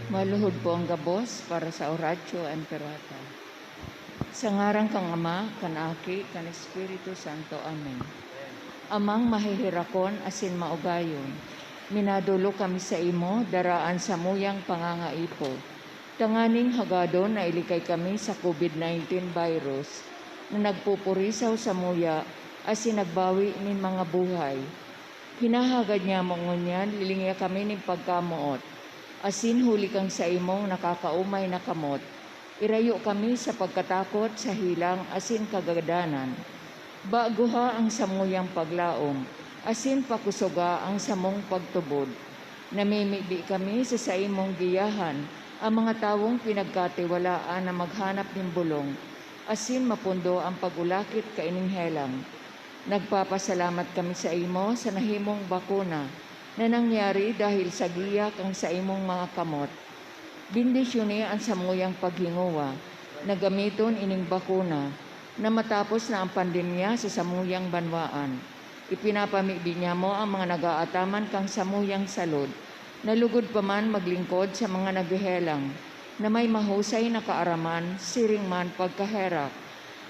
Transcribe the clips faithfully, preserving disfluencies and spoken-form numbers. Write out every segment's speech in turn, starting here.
Maluhod po ang gabos para sa Oratio Imperata. Sa ngaran kan Ama, kan Aki, kan Espiritu Santo. Amen. Amang maheherakon asin maugayon, minadolok kami saimo, dara an samuyang pangangaipo, tanganing hagadon na ilikay kami sa COVID nineteen virus na nagpupurisaw samuya asin nagbawi nin mga buhay. Hinahagad nyamo ngunyan, lilingia kami nin pagkamoot, asin huli kan saimong nakakaomay na kamot, irayo kami sa pagkatakot, sa helang asin kagadanan. Bagoha ang samuyang paglaom, asin pakosoga ang samong pagtubod. Namimibi kami sa saimong giyahan, ang mga tawong pinagkatiwalaan na maghanap nin bolong, asin mapundo ang pag-ulakit kaining helang. Nagpapasalamat kami saimo sa nahimong bakuna na nangyari dahil sa giya kan saimong mga kamot. Bendisyoni an samuyang paghingowa na gamiton ining bakuna na matapos na ang pandemya sa samuyang banwaan. Ipinapamibi nyamo ang mga nag-aataman kan samuyang salud na lugod pa man maglingkod sa mga naghehelang na may mahusay na kaaraman siring man pagkaherak.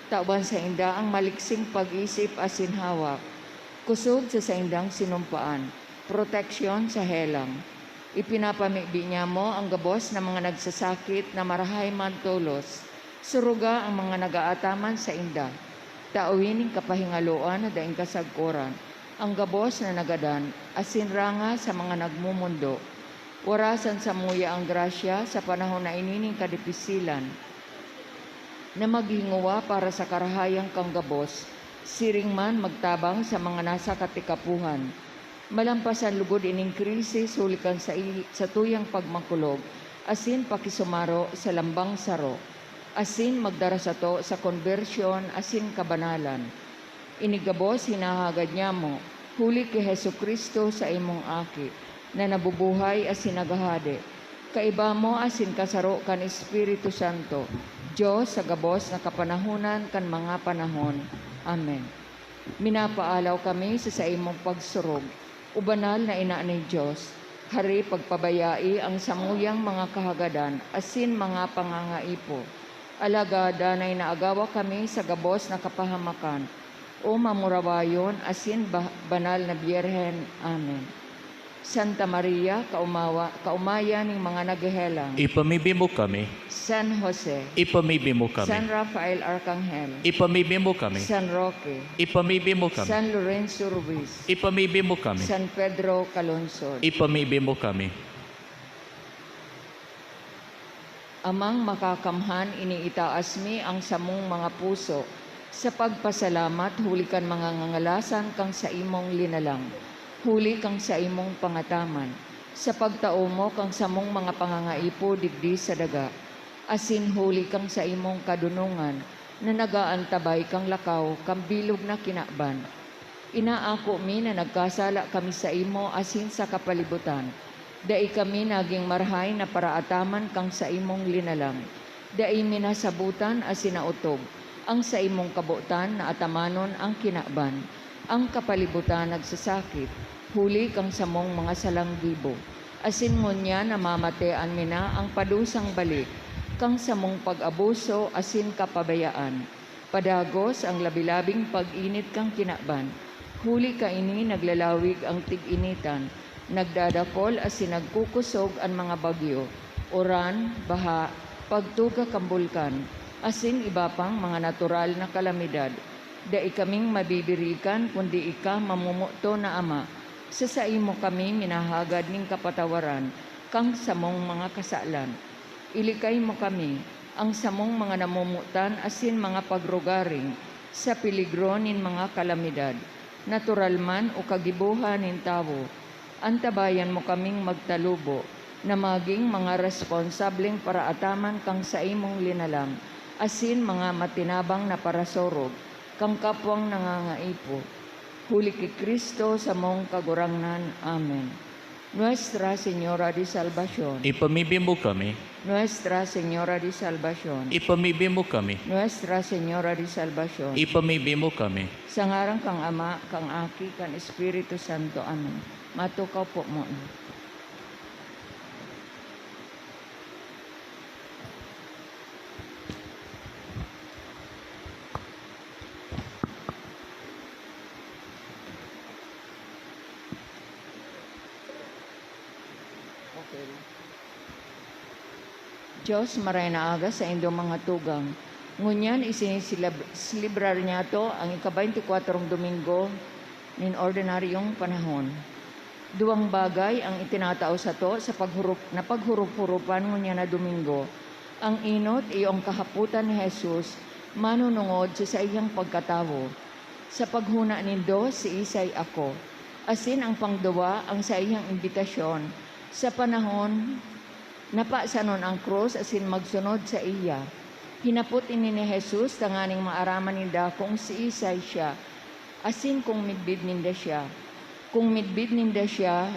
Tawan sainda ang maliksing pag-isip asin hawak, kosog sa saindang sinumpaan, proteksyon sa helang. Ipinapamibi nyamo ang gabos na mga nagsasakit na marahay man tolos. Suruga ang mga nag-aataman sainda. Tawi nin kapahingaloan na daing kasagkoran ang gabos na nagadan, asin ranga sa mga nagmomondo. Warasan samuya ang grasya sa panahon na ini nin kadipisilan, na maghingowa para sa karahayan kan gabos, siring man magtabang sa mga nasa katikapohan. Malampasan lugod ining krisis huli kan sai-, satuyang pagmakulog asin pakisumaro sa lambang saro, asin magdara sato sa konbersyon asin kabanalan. Ini gabos hinahagad nyamo, huli ki Jesu-Cristo, saimong Aki, na nabubuhay asin naghahade, kaiba mo asin kasaro kan Espiritu Santo, Dios sa gabos na kapanahonan kan mga panahon. Amen. Minapaalaw kami sa saimong pagsurog, O Banal na Ina nin Dios, hari pagpabayai ang samuyang mga kahagadan asin mga pangangaipo. Alagad danay na agawa kami sa gabos na kapahamakan, O Mamurawayon asin ba-, Banal na Birhen. Amen. Santa Maria, kaumawa-, kaumaya ning mga naghehelang. Ipamibi mo kami. San Jose. Ipamibi mo kami. San Rafael Arcangel. Ipamibi mo kami. San Roque. Ipamibi mo kami. San Lorenzo Ruiz. Ipamibi mo kami. San Pedro Calungsod. Ipamibi mo kami. Amang Makakamhan, iniitaas mi ang samong mga puso sa pagpasalamat huli kan mga ngangalasan kan saimong linalang, huli kan saimong pangataman, sa pagtao mo kan samong mga pangangaipo digdi sa daga, asin huli kan saimong kadonongan na nag-aantabay kan lakaw kan bilog na kinaban. Inaako mi na nagkasala kami saimo asin sa kapalibutan. Dai kami nagin marahay na paraataman kan saimong linalang. Dai mi nasabotan asin naotob an saimong kabotan na atamanon an kinaban. An kapalibutan nagsasakit, huli kan samong mga salang gibo. Asin ngunyan namamatean mi na an padusang balik kan samong pag-abuso asin kapabayaan. Padagos an labi-labing pag-init kan kinaban, huli kaini naglalawig an tig-initan, nagdadapol asin nagkukosog an mga bagyo, uran, baha, pagtuga kan bulkan, asin iba pang mga natural na kalamidad. Dai kaming mabibirikan kundi ika, mamomoton na Ama. Sa saimo kami minahagad nin kapatawaran kan samong mga kasalan. Ilikay mo kami, an samong mga namomotan asin mga pagrugaring, sa peligro nin mga kalamidad, natural man o kagibohan nin tawo. Antabayan mo kaming magtalubo na magin mga responsableng paraataman kan saimong linalang asin mga matinabang na parasurog kan kapwang nangangaipo. Huli ki Cristo, samong Kagurangnan. Amen. Nuestra Señora de Salvacion. Ipamibi mo kami. Nuestra Señora de Salvacion. Ipamibi mo kami. Nuestra Señora de Salvacion. Ipamibi mo kami. Sa ngaran kan Ama, kan Aki, kan Espiritu Santo. Amen. Matukaw po muna. Dios, maray na aga saindong mga tugang. Ngunyan, isiniselebrar niyato ang ika-baynti kwatro Domingo nin ordinaryong panahon. Duwang bagay ang itinatao sato sa paghurup-, na paghurup-hurupan ngunyan na Domingo. Ang enot iyo ang kahapotan ni Jesus manunungod sa saiyang pagkatawo. Sa paghona nindo, siisay ako? Asin ang pangduwa, ang saiyang imbitasyon sa panahon napasanon ang krus asin magsunod saiya. Hinapot ini ni Jesus tanganing maaraman ninda kun siisay siya asin kun midbid ninda siya. Kun midbid ninda siya,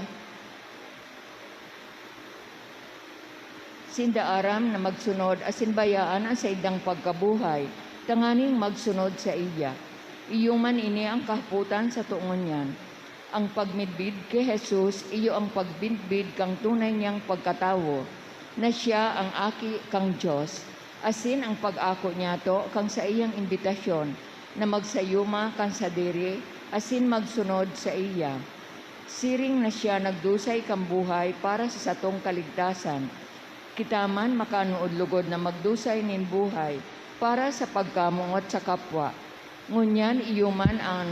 sinda aram na magsunod asin bayaan an saindang pagkabuhay tanganing magsunod saiya. Iyo man ini an kahapotan sato ngunyan. Ang pagmidbid ki Jesus iyo an pagmidbid kan tunay niyang pagkatawo, na siya an Aki kan Dios, asin an pag-ako niyato kan saiyang imbitasyon na magsayuma kan sadiri asin magsunod saiya. Siring na siya nagdusay kan buhay para sa satong kaligtasan, kita man makanood lugod na magdusay nin buhay para sa pagkamoot sa kapwa. Ngunyan, iyo man an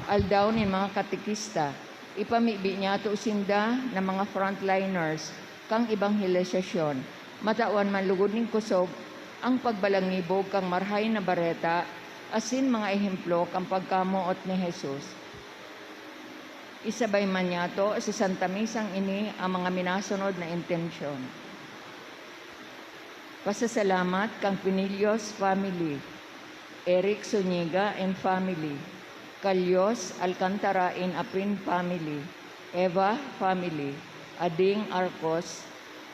Aldaw nin mga Katekista. Ipamibi niyato sinda na mga frontliners kan ebanghelisasyon, matawan man lugod nin kosog an pagbalangibog kan Marahay na Bareta asin mga ehemplo kan pagkamoot ni Jesus. Isabay man niyato sa Santa Misang ini an mga minasunod na intensyon. Pasasalamat kan Pinillos family, Eric Zuniga and family, Calios Alcantara and Apin family, Eva family, Ading Arcos,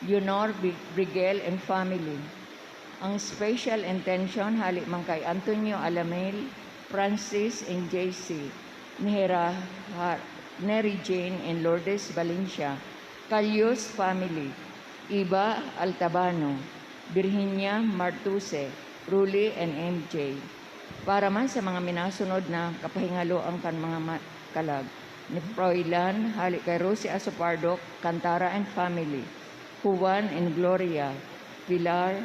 Leonor Bi-, Brigel and family. Ang special intention hali man kay Antonio Alamil, Francis and J C, Nihera Har-, Neri Jane and Lourdes Valencia, Calios family, Iba Altabano, Virginia Martuse, Ruli and M J. Para man sa mga minasunod na kapahingaloan kan mga ma-, kalag ni Froilan, hali kay Rosie Asopardo, Cantara and family, Juan and Gloria, Pilar,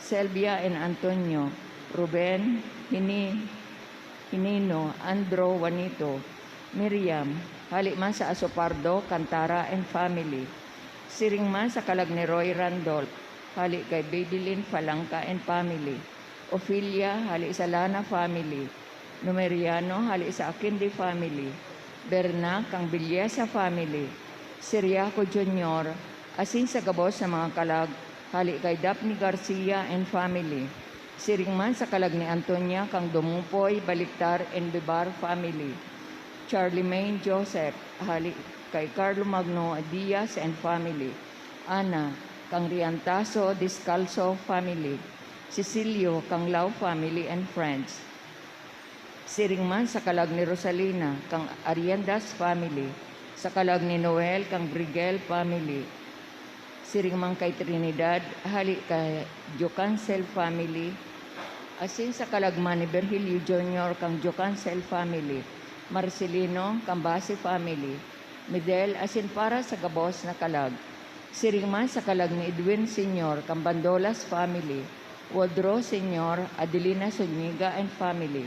Selvia and Antonio, Ruben, Hini-, Hinino, Andro, Juanito, Miriam, hali man sa Asopardo, Cantara and family. Siring man sa kalag ni Roy Randolph, hali kay Babylin Falangca and family. Ofelia, hali sa Lana family. Numeriano, hali sa Aquindi family. Berna, kan Villesa family. Siriaco Junior, asin sa gabos na mga kalag, hali kay Daphne Garcia and family. Siring man sa kalag ni Antonia kan Dumupoy, Baliktar and Bibar family. Charlemagne Joseph, hali kay Carlo Magno Diaz and family. Ana, kan Riantaso Descalzo family. Cecilio, kan Lao family and friends. Siring man sa kalag ni Rosalina, kan Ariendas family. Sa kalag ni Noel, kan Brigel family. Siring man kay Trinidad, hali kay Jocancel family. Asin sa kalag man ni Virgilio Junior, kan Jocancel family. Marcelino, kan Basi family. Medel, asin para sa gabos na kalag. Siring man sa kalag ni Edwin Senior, kan Bandolas family. Wodro Senior, Adelina Zuniga and family.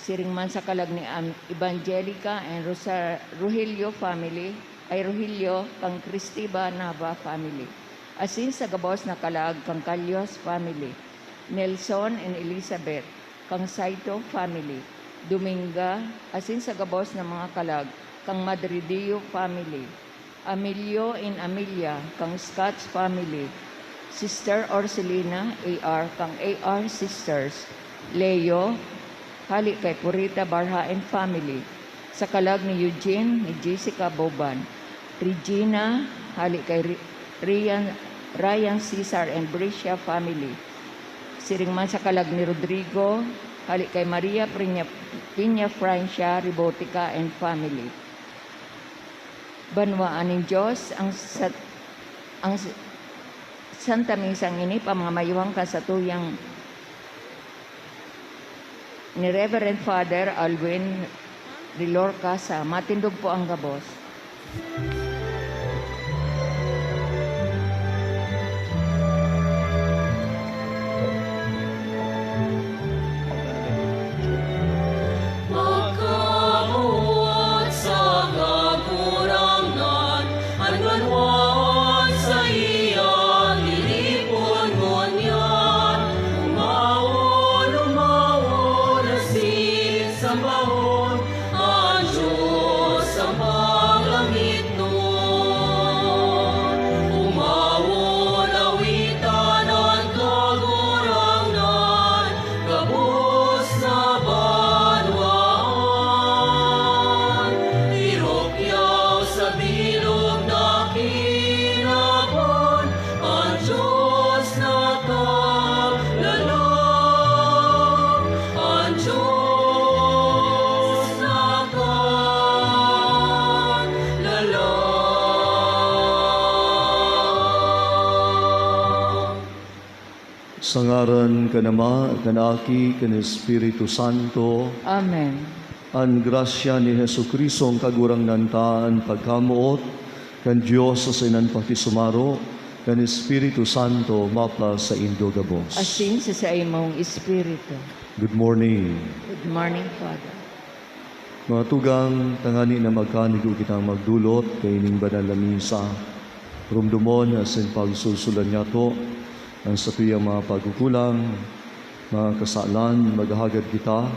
Siring man sa kalag ni Am-, Evangelica and Rosa-, Rogelio family, ay Rogelio, kan Cristiba Nava family. Asin sa gabos na kalag kan Calios family. Nelson and Elizabeth, kan Saito family. Dominga, asin sa gabos na mga kalag kan Madridillo family. Amilio and Amelia, kan Scotts family. Sister Orselina, A R, kan A R Sisters. Leo, hali kay Purita Barha and family. Sa kalag ni Eugene, ni Jessica Boban. Regina, hali kay Ri-, Rian, Ryan Cesar and Brescia family. Siring man sa kalag ni Rodrigo, hali kay Maria Priña, Piña Francia Rebotica and family. Banwaan nin Dios ang sat-, ang s-, Santa Misang ini pamamayuhan kan satuyang ni Reverend Father Alwin Rilorca sa Matindog po ang Gabos. Sa ngaran kan Ama, kan Aki, kan Espiritu Santo. Amen. An grasya ni Jesu-Cristo, an Kagurangnan ta, an pagkamoot kan Dios asin an pakisumaro kan Espiritu Santo mapasaindo gabos. Asin sa saimong espiritu. Good morning. Good morning, Father. Mga tugang, tangani na magkanigo kitang magdulot kaining banal na misa, rumdomon asin pagsulsulan niyato an satuyang mga pagkukulang, mga kasalan, maghahagad kita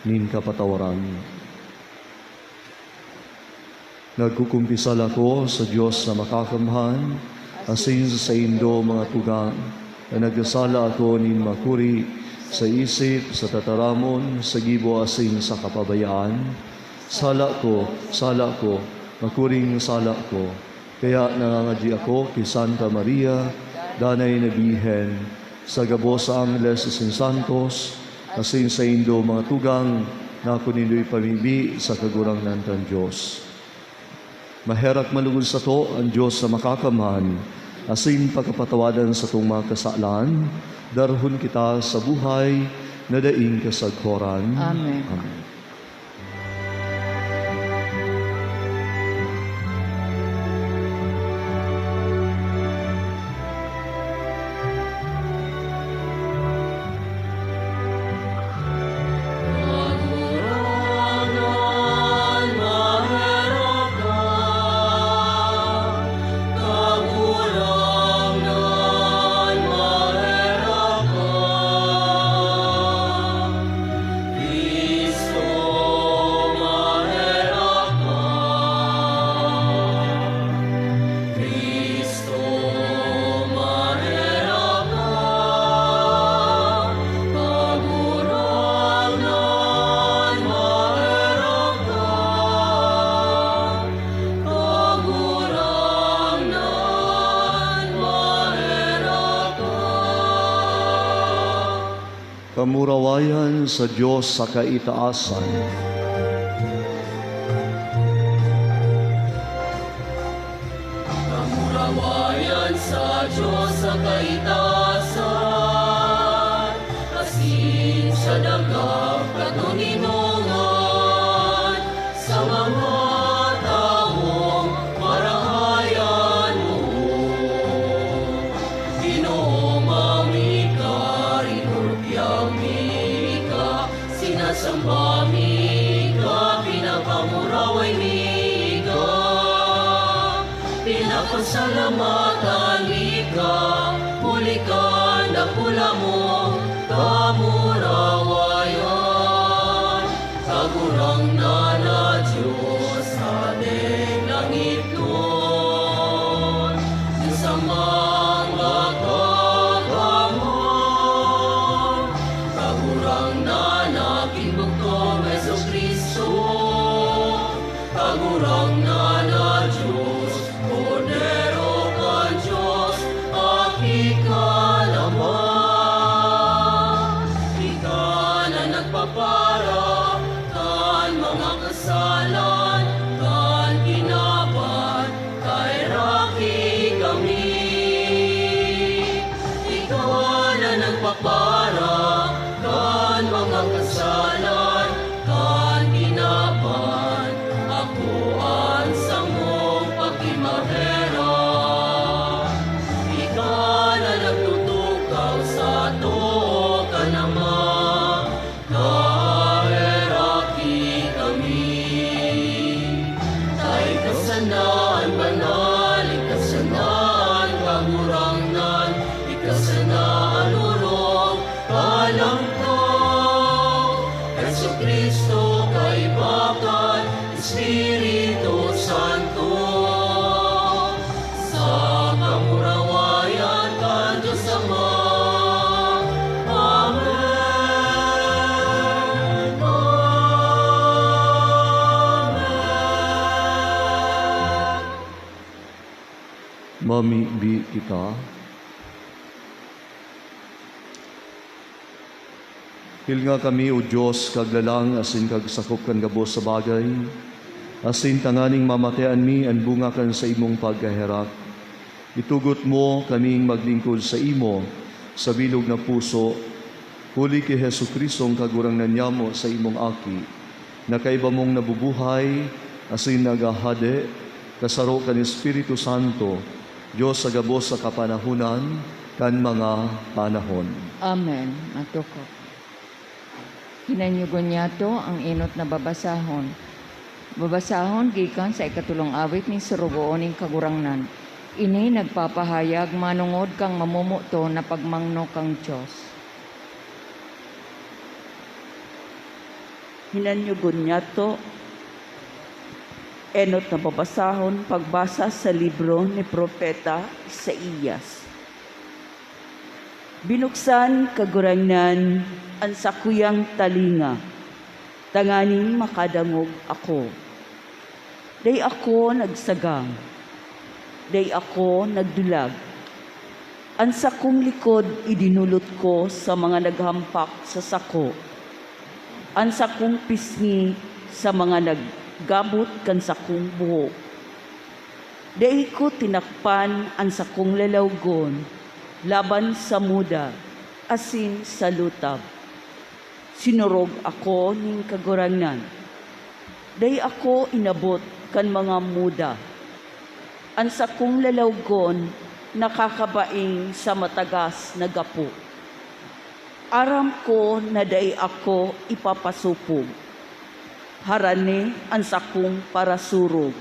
nin kapatawaran. Nagkukumpisal ako sa Dios na Makakamhan, asin sa saindo, mga tugang, na nagkasala ako nin makuri sa isip, sa tataramon, sa gibo, asin sa kapabayaan. Sala ko, sala ko, makuring sala ko. Kaya nangangadyi ako ki Santa Maria, Danay na Birhen, sa gabos na angheles asin santos, asin saindo, mga tugang, na ako nindo ipamibi sa Kagurangnan kan Dios. Maherak man logod sato an Dios na Makakamhan, asin pakapatawadan satong mga kasalan, darahon kita sa buhay na daing kasagkoran. Amen. Amen. Kamurawayan sa Dios sa kaitaasan. Kamurawayan sa Dios sa kaitaasan, asin sa dakul na katoninongan, sa mga tawong marahay an moot. Ginoo, mayo mi ka, rinorobyan mi ka, sinasamba mi ka, pinapamuraway mi ka, pinapasalamatan mi ka, huli kan dakula mong kamurawayan. Kagurangnan na Dios, Hadeng langitnon, Dios Amang Makakamhan, Kagurangnan na ginbugtong Jesu-Cristo, Kagurangnan na Dios, Kordero kan Dios, Aki kan Ama. Ika na nagpapara kan mga kasalan kan kinaban, kaheraki kami. Ika na nagpapara kan mga kasalan kan kinaban, ako an samong pakimaherak. Ika na nagtutukaw sa too kan Ama, kaheraki kami. Ta ika sana an banal, ika sana an kagurangnan, ika sana an orog, Alang ko, Jesu-Cristo, kaiba kan Espiritu Santo, sa kamurawayan kan Dios Ama. Amen. Amen. Mamibi kita. Hilnga kami, O Dios, kaglalang asin kagsakop kan gabos na bagay, asin tanganing mamatean mi an bunga kan saimong pagkaherak. Itugot mo kaming maglingkod saimo sa bilog na puso, huli ki Jesu-Cristong Kagurangnan nyamo sa imong Aki, na kaiba mong nabubuhay asin naghahade, kasaro kan Espiritu Santo, Dios sa gabos na kapanahonan kan mga panahon. Amen. Matukok. Hinanyugon niyato ang enot na babasahon. Babasahon gikan sa ikatulong awit nin Sorogoon nin Kagurangnan. Ini nagpapahayag manongod kan mamomoton na pagmangno kan Dios. Hinanyugon niyato, enot na babasahon, pagbasa sa libro ni Propeta Isaias. Binuksan, Kagurangnan, an sakuyang talinga, tanganing makadangog ako. Dai ako nagsagang, dai ako nagdulag. An sakong likod idinulot ko sa mga naghampak sa sako, an sakong pisngi sa mga naggabot kan sakong buhok. Dai ko tinakpan an sakong lalawgon laban sa muda asin sa lutab. Sinorog ako nin Kagurangnan. Dai ako inabot kan mga muda. An sakong lalawgon nakakabaing sa matagas na gapo. Aram ko na dai ako ipapasopog. Harani an sakong parasurog.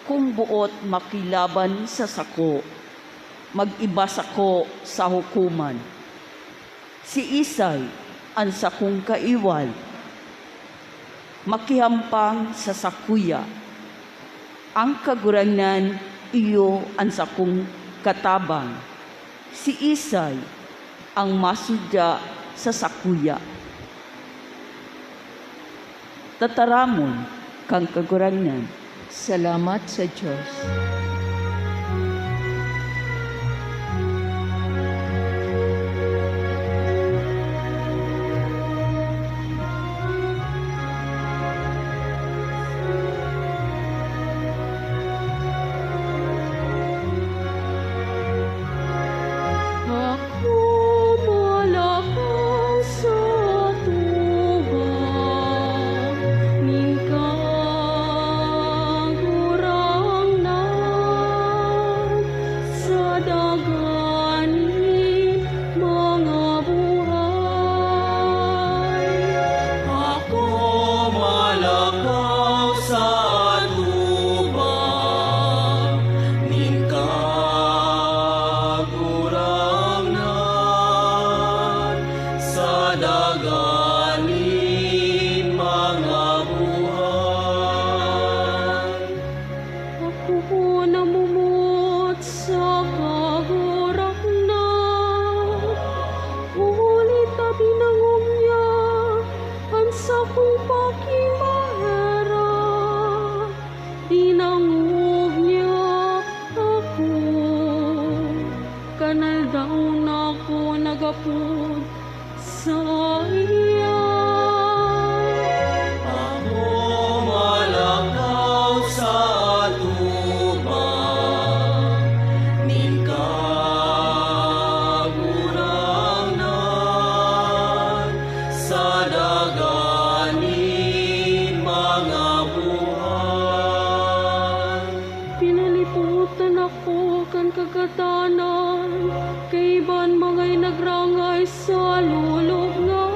Kun boot makilaban sa sako, mag-iba sako sa hukoman. Siisay an sakong kaiwal? Makihampang sa sakuya. An Kagurangnan iyo an sakong katabang. Siisay ang masudya sa sakuya? Tataramon kan Kagurangnan. Salamat sa Dios. Ako malakaw sa atubang nin Kagurangnan, sa daga nin mga buhay. Ako malakaw sa atubang nin Kagurangnan, sa daga nin mga buhay. Ako namumot sa Kagurangnan, huli ta dinangog niya an sakong pakimaherak. Dinangog niya ako, kan aldaw na ako nag-apod saiya. Ako malakaw sa atubang nin Kagurangnan, sa daga nin mga buhay. Pinalipotan ako kan kagadanan, kaiba an mga inagrangay sa lulubngan.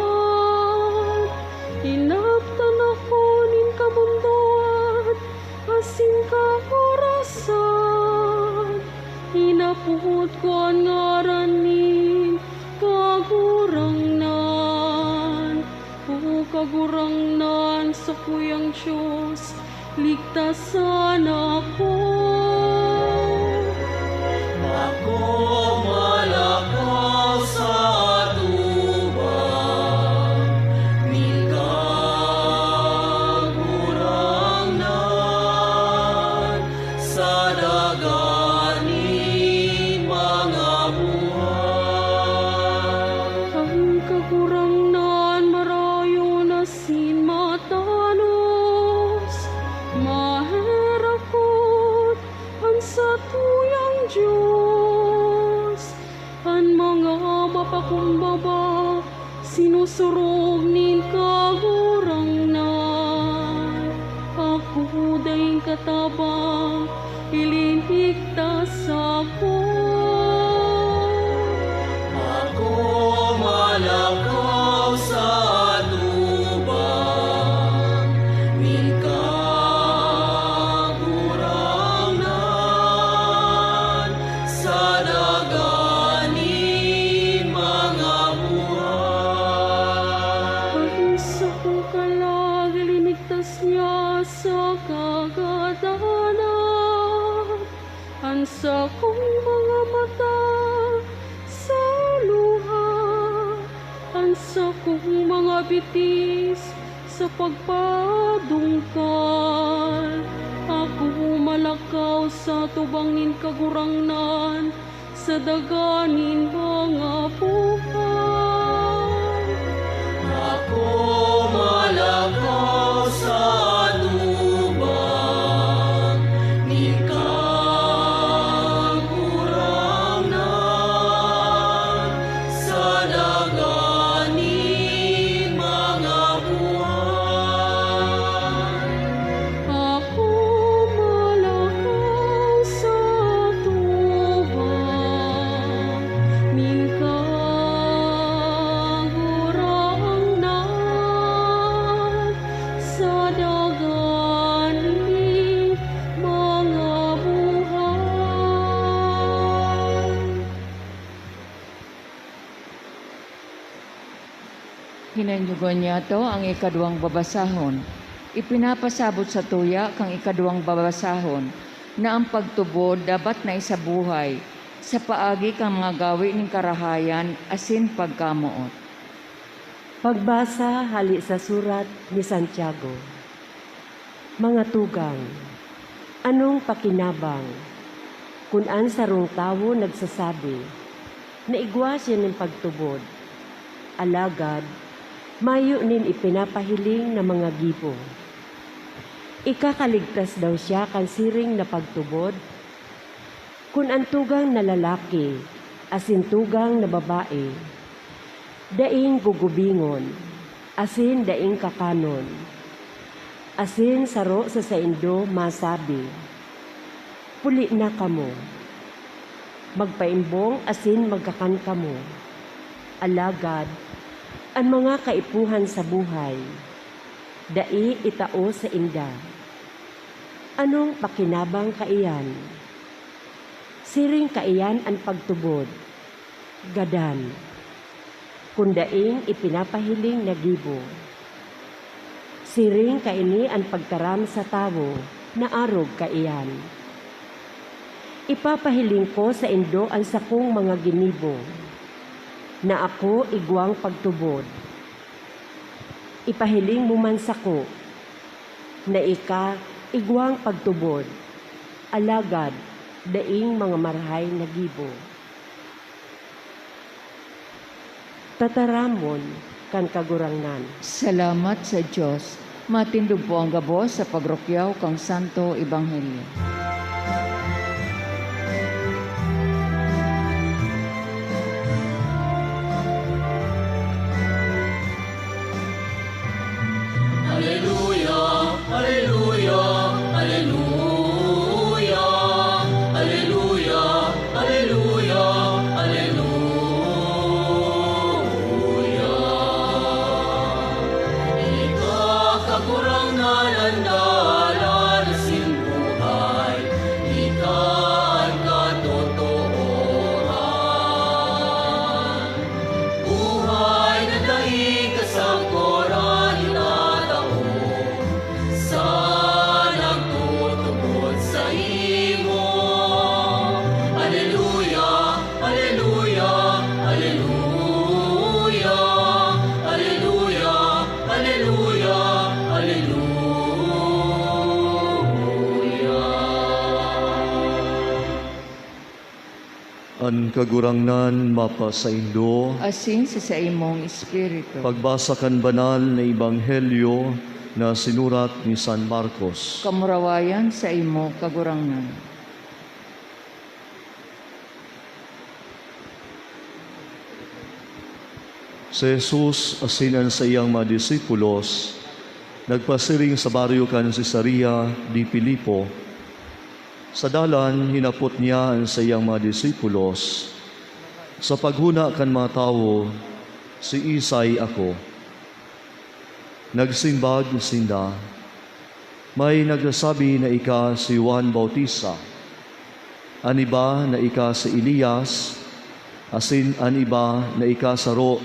Inaptan ako nin kabundoan asin kahorasan. Inapod ko an ngaran nin Kagurangnan. O Kagurangnan, sakuyang Dios, ligtasan ako. Ako malakaw sa atubang nin Kagurangnan, sa daga nin mga buhay. Ang Kagurangnan marayon asin matanos, maherakot, Pakumbaba, sinusurog nin Kagurangnan, ako daing katabang, ilinigtas ako. Ako malakaw sa atubang nin Kagurangnan, sa daga nin mga buhay. An sakong kalag, ilinigtas niya sa kagadanan, an sakong mga mata sa luha, an sakong mga bitis sa pagpadungkal. Ako malakaw sa atubang nin Kagurangnan, sa daga nin mga buhay. Ako malakaw sa atubang nin Kagurangnan, sa daga nin mga buhay. Ako malakaw sa atubang nin Kagurangnan, sa daga nin mga buhay. Hinanyugon niyato ang ikaduwang babasahon. Ipinapasabot satuya kan ikaduwang babasahon na an pagtubod dapat na isabuhay sa paagi kan mga gawe nin karahayan asin pagkamoot. Pagbasa hale sa surat ni Santiago. Mga tugang, anong pakinabang kun an sarong tawo nagsasabi na igwa siya nin pagtubod, alagad mayo nin ipinapahiling na mga gibo? Ikakaligtas daw siya kan siring na pagtubod? Kun an tugang na lalaki asin tugang na babae daing gugubingon asin daing kakanon, asin saro sa saindo masabi, "Puli na kamo, magpaimbong asin magkakan kamo," alagad an mga kaipuhan sa buhay dai itao sainda, anong pakinabang kaiyan? Siring kaiyan an pagtubod? Gadan, kun daing ipinapahiling na gibo. Siring kaini an pagtaram sa tawo na arog kaiyan. Ipapahiling ko saindo an sakong mga ginibo, na ako igwang pagtubod. Ipahiling mo man sako na ika igwang pagtubod, alagad daing mga marahay na gibo. Tataramon kan Kagurangnan. Salamat sa Dios. Matindog po ang gabos sa pagrukyaw kan Santo Ebanghelyo. Aleluya, aleluya, aleluya, aleluya, aleluya, aleluya. Ika, Kagurangnan, an dalan asin buhay, ika an katotoohan. Buhay na daing kasangkoran itatao sa nagtutubod saimo. Aleluya, aleluya, aleluya, aleluya, aleluya, aleluya. An Kagurangnan mapasaindo. Asin sa saimong espiritu. Pagbasa kan banal na ebanghelyo na sinurat ni San Marcos. Kamurawayan saimo, Kagurangnan. Si Jesus asin an saiyang mga disipulos nagpasiring sa baryo kan Cesarea de Filipo. Sa dalan, hinapot niya an saiyang mga disipulos, "Sa paghona kan mga tawo, siisay ako?" Nagsimbag sinda, "May nagsasabi na ika si Juan Bautista, an iba na ika si Elias, asin an iba na ika saro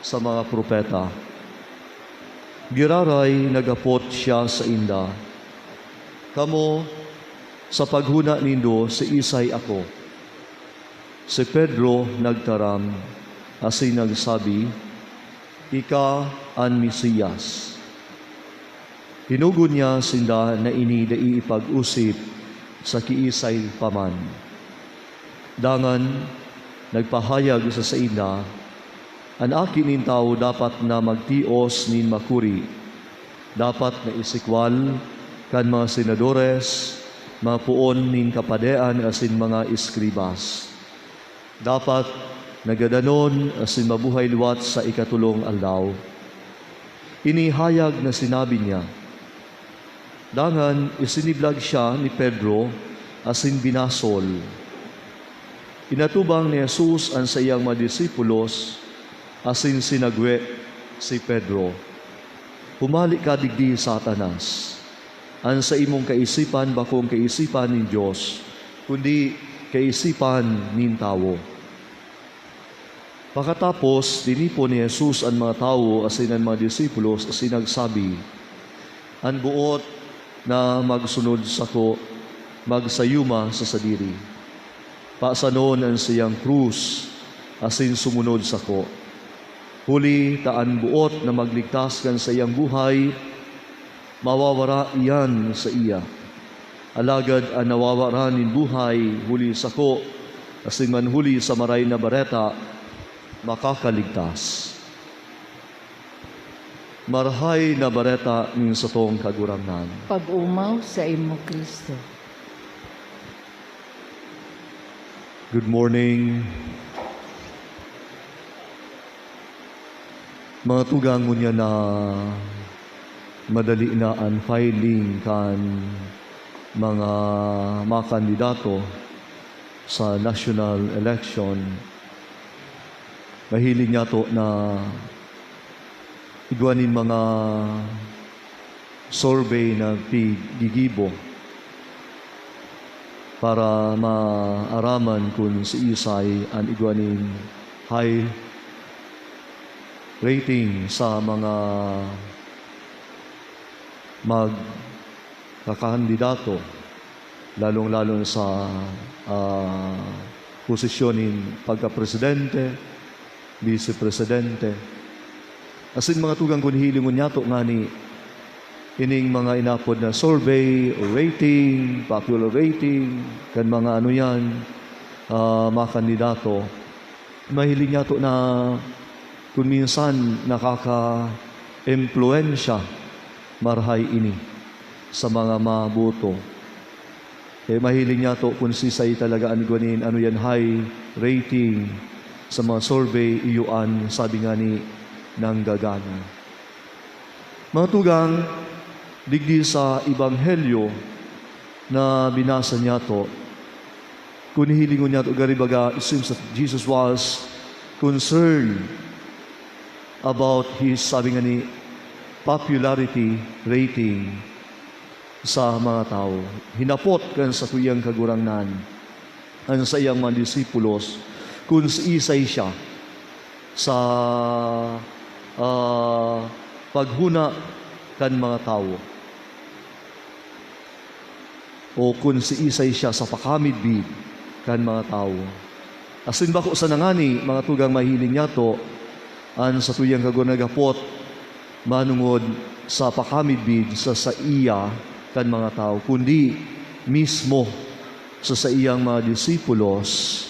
sa mga propeta." Giraray naghapot siya sainda, "Kamo, sa paghona nindo, siisay ako?" Si Pedro nagtaram asin nagsabi, "Ika an Mesias." Hinugon niya sinda na ini dai ipag-osip sa kiisay pa man. Dangan nagpahayag sa sainda, "An Aki nin Tawo dapat na magtios nin makuri, dapat na isikwal kan mga senadores, mga poon nin kapadean asin mga eskribas. Dapat na gadanon asin mabuhay liwat sa ikatolong aldaw." Ini hayag na sinabi niya. Dangan isiniblag siya ni Pedro asin binasol. Inatubang ni Jesus an saiyang mga disipulos asin sinagwe si Pedro, "Humale ka digdi, Satanas! An saimong kaisipan bakong kaisipan nin Dios, kundi kaisipan nin tawo." Pakatapos, tinipon ni Jesus an mga tawo asin an mga disipulos asin nagsabi, "An boot na magsunod sako, magsayuma sa sadiri, pasanon an saiyang krus, asin sumunod sako. Huli ta an boot na magligtas kan saiyang buhay, mawawara iyan saiya. Alagad an nawawaran nin buhay huli sako asin man huli sa Maray na Bareta, makakaligtas." Marahay na Bareta nin satong Kagurangnan. Pag-omaw saimo, Cristo. Good morning. Mga tugang, ngunyan na madali na an filing kan mga makandidato sa national election, mahiling niyato na igwa nin mga survey na piggigibo para maaraman kun siisay an igwa nin high rating sa mga magkakandidato, lalong-lalo na sa, ah, posisyon nin pagkapresidente, bise presidente. Asin mga tugang, kun hilingon niyato ngani ining mga inapod na survey o rating, popular rating, kan mga ano yan, ah, mga kandidato, mahiling niyato na kun minsan nakaka-impluwensya marahay ini sa mga maboto. Eh, mahiling niyato kun siisay talaga an igwa nin ano yan, high rating sa mga survey, iyo an sabi ngani nanggagana. Mga tugang, digdi sa Ebanghelyo na binasa niyato, kun hihilingon niyato, gari baga, it seems that Jesus was concerned about his, sabi ngani, popularity rating sa mga tawo. Hinapot kan satuyang Kagurangnan an saiyang mga disipulos kun siisay siya sa, ah, paghona kan mga tawo, o kun siisay siya sa pakamidbid kan mga tawo. Asin bako sana ngani, mga tugang, mahiling niyato an satuyang Kagurangnan naghapot manongod sa pakamidbid sa saiya kan mga tawo, kundi mismo sa saiyang mga disipulos.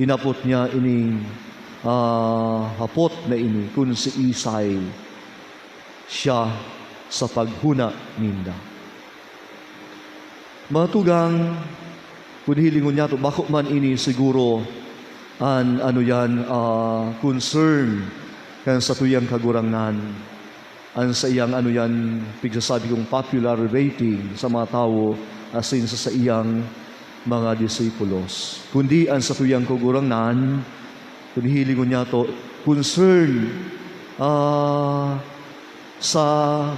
Hinapot niya ining, ah, hapot na ini kun siisay siya sa paghona ninda. Mga tugang, kun hilingon niyato, bako man ini siguro An ano yan, ah, concern kan satuyang Kagurangnan, an saiyang ano yan, pigsasabi kong popular rating sa mga tawo asin sa saiyang mga disipulos. Kundi an satuyang Kagurangnan, kun hihilingon niyato, concern, ah, sa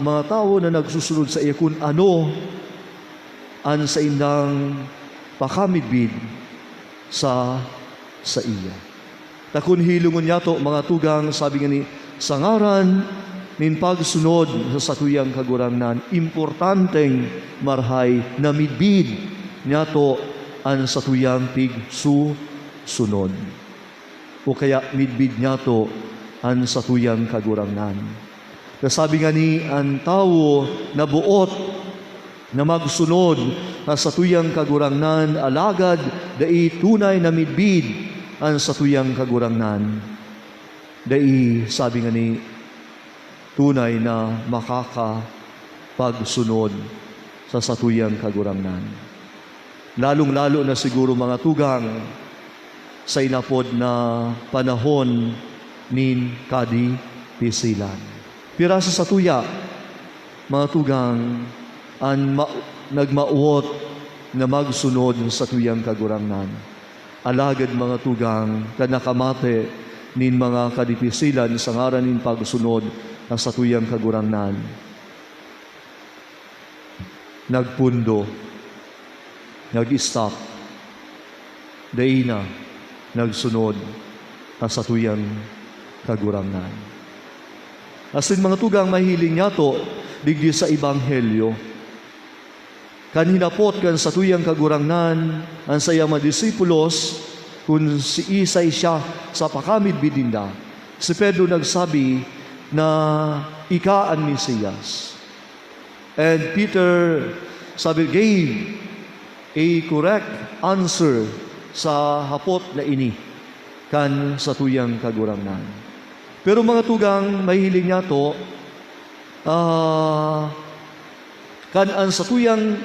mga tawo na nagsusunod saiya kun ano an saindang pakamidbid sa saiya. Ta kun hilingon niyato, mga tugang, sabi ngani, sa ngaran nin pagsunod sa satuyang Kagurangnan, importanteng marahay na midbid niyato an satuyang pigsusunod. O kaya midbid niyato an satuyang Kagurangnan. Nasabi ngani, an tawo na boot na magsunod sa satuyang Kagurangnan, alagad dai tunay na midbid an satuyang Kagurangnan, dai, sabi ngani, tunay na makakapagsunod sa satuyang Kagurangnan. Lalong-lalo na siguro, mga tugang, sa inapod na panahon nin kadipisilan. Pira sa satuya, mga tugang, an ma-, nagmawot na magsunod sa satuyang Kagurangnan. Alagad, mga tugang, kan nakamate nin mga kadipisilan sa ngaran nin pagsunod sa satuyang Kagurangnan, nagpundo, nag-stop, dai na nagsunod sa satuyang Kagurangnan. Asin, mga tugang, mahihiling niyato digdi sa Ebanghelyo, kan hinapot kan satuyang Kagurangnan an saiyang mga disipulos kun siisay siya sa pakamidbid ninda, si Pedro nagsabi na ika an Mesiyas. And Peter, sabi, gave a correct answer sa hapot na ini kan satuyang Kagurangnan. Pero, mga tugang, mahihiling niyato, ah, kan an satuyang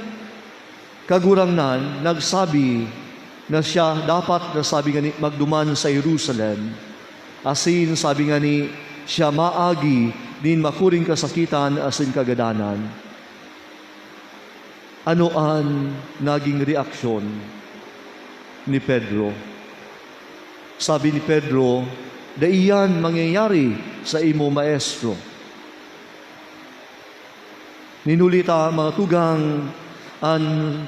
Kagurangnan nagsabi na siya dapat na, sabi ngani, magduman sa Jerusalem, asin, sabi ngani, siya maagi nin makuring kasakitan asin kagadanan. Ano an naging reaksyon ni Pedro? Sabi ni Pedro, "Dai iyan mangyayari sa imo, Maestro." Nin huli ta, mga tugang, an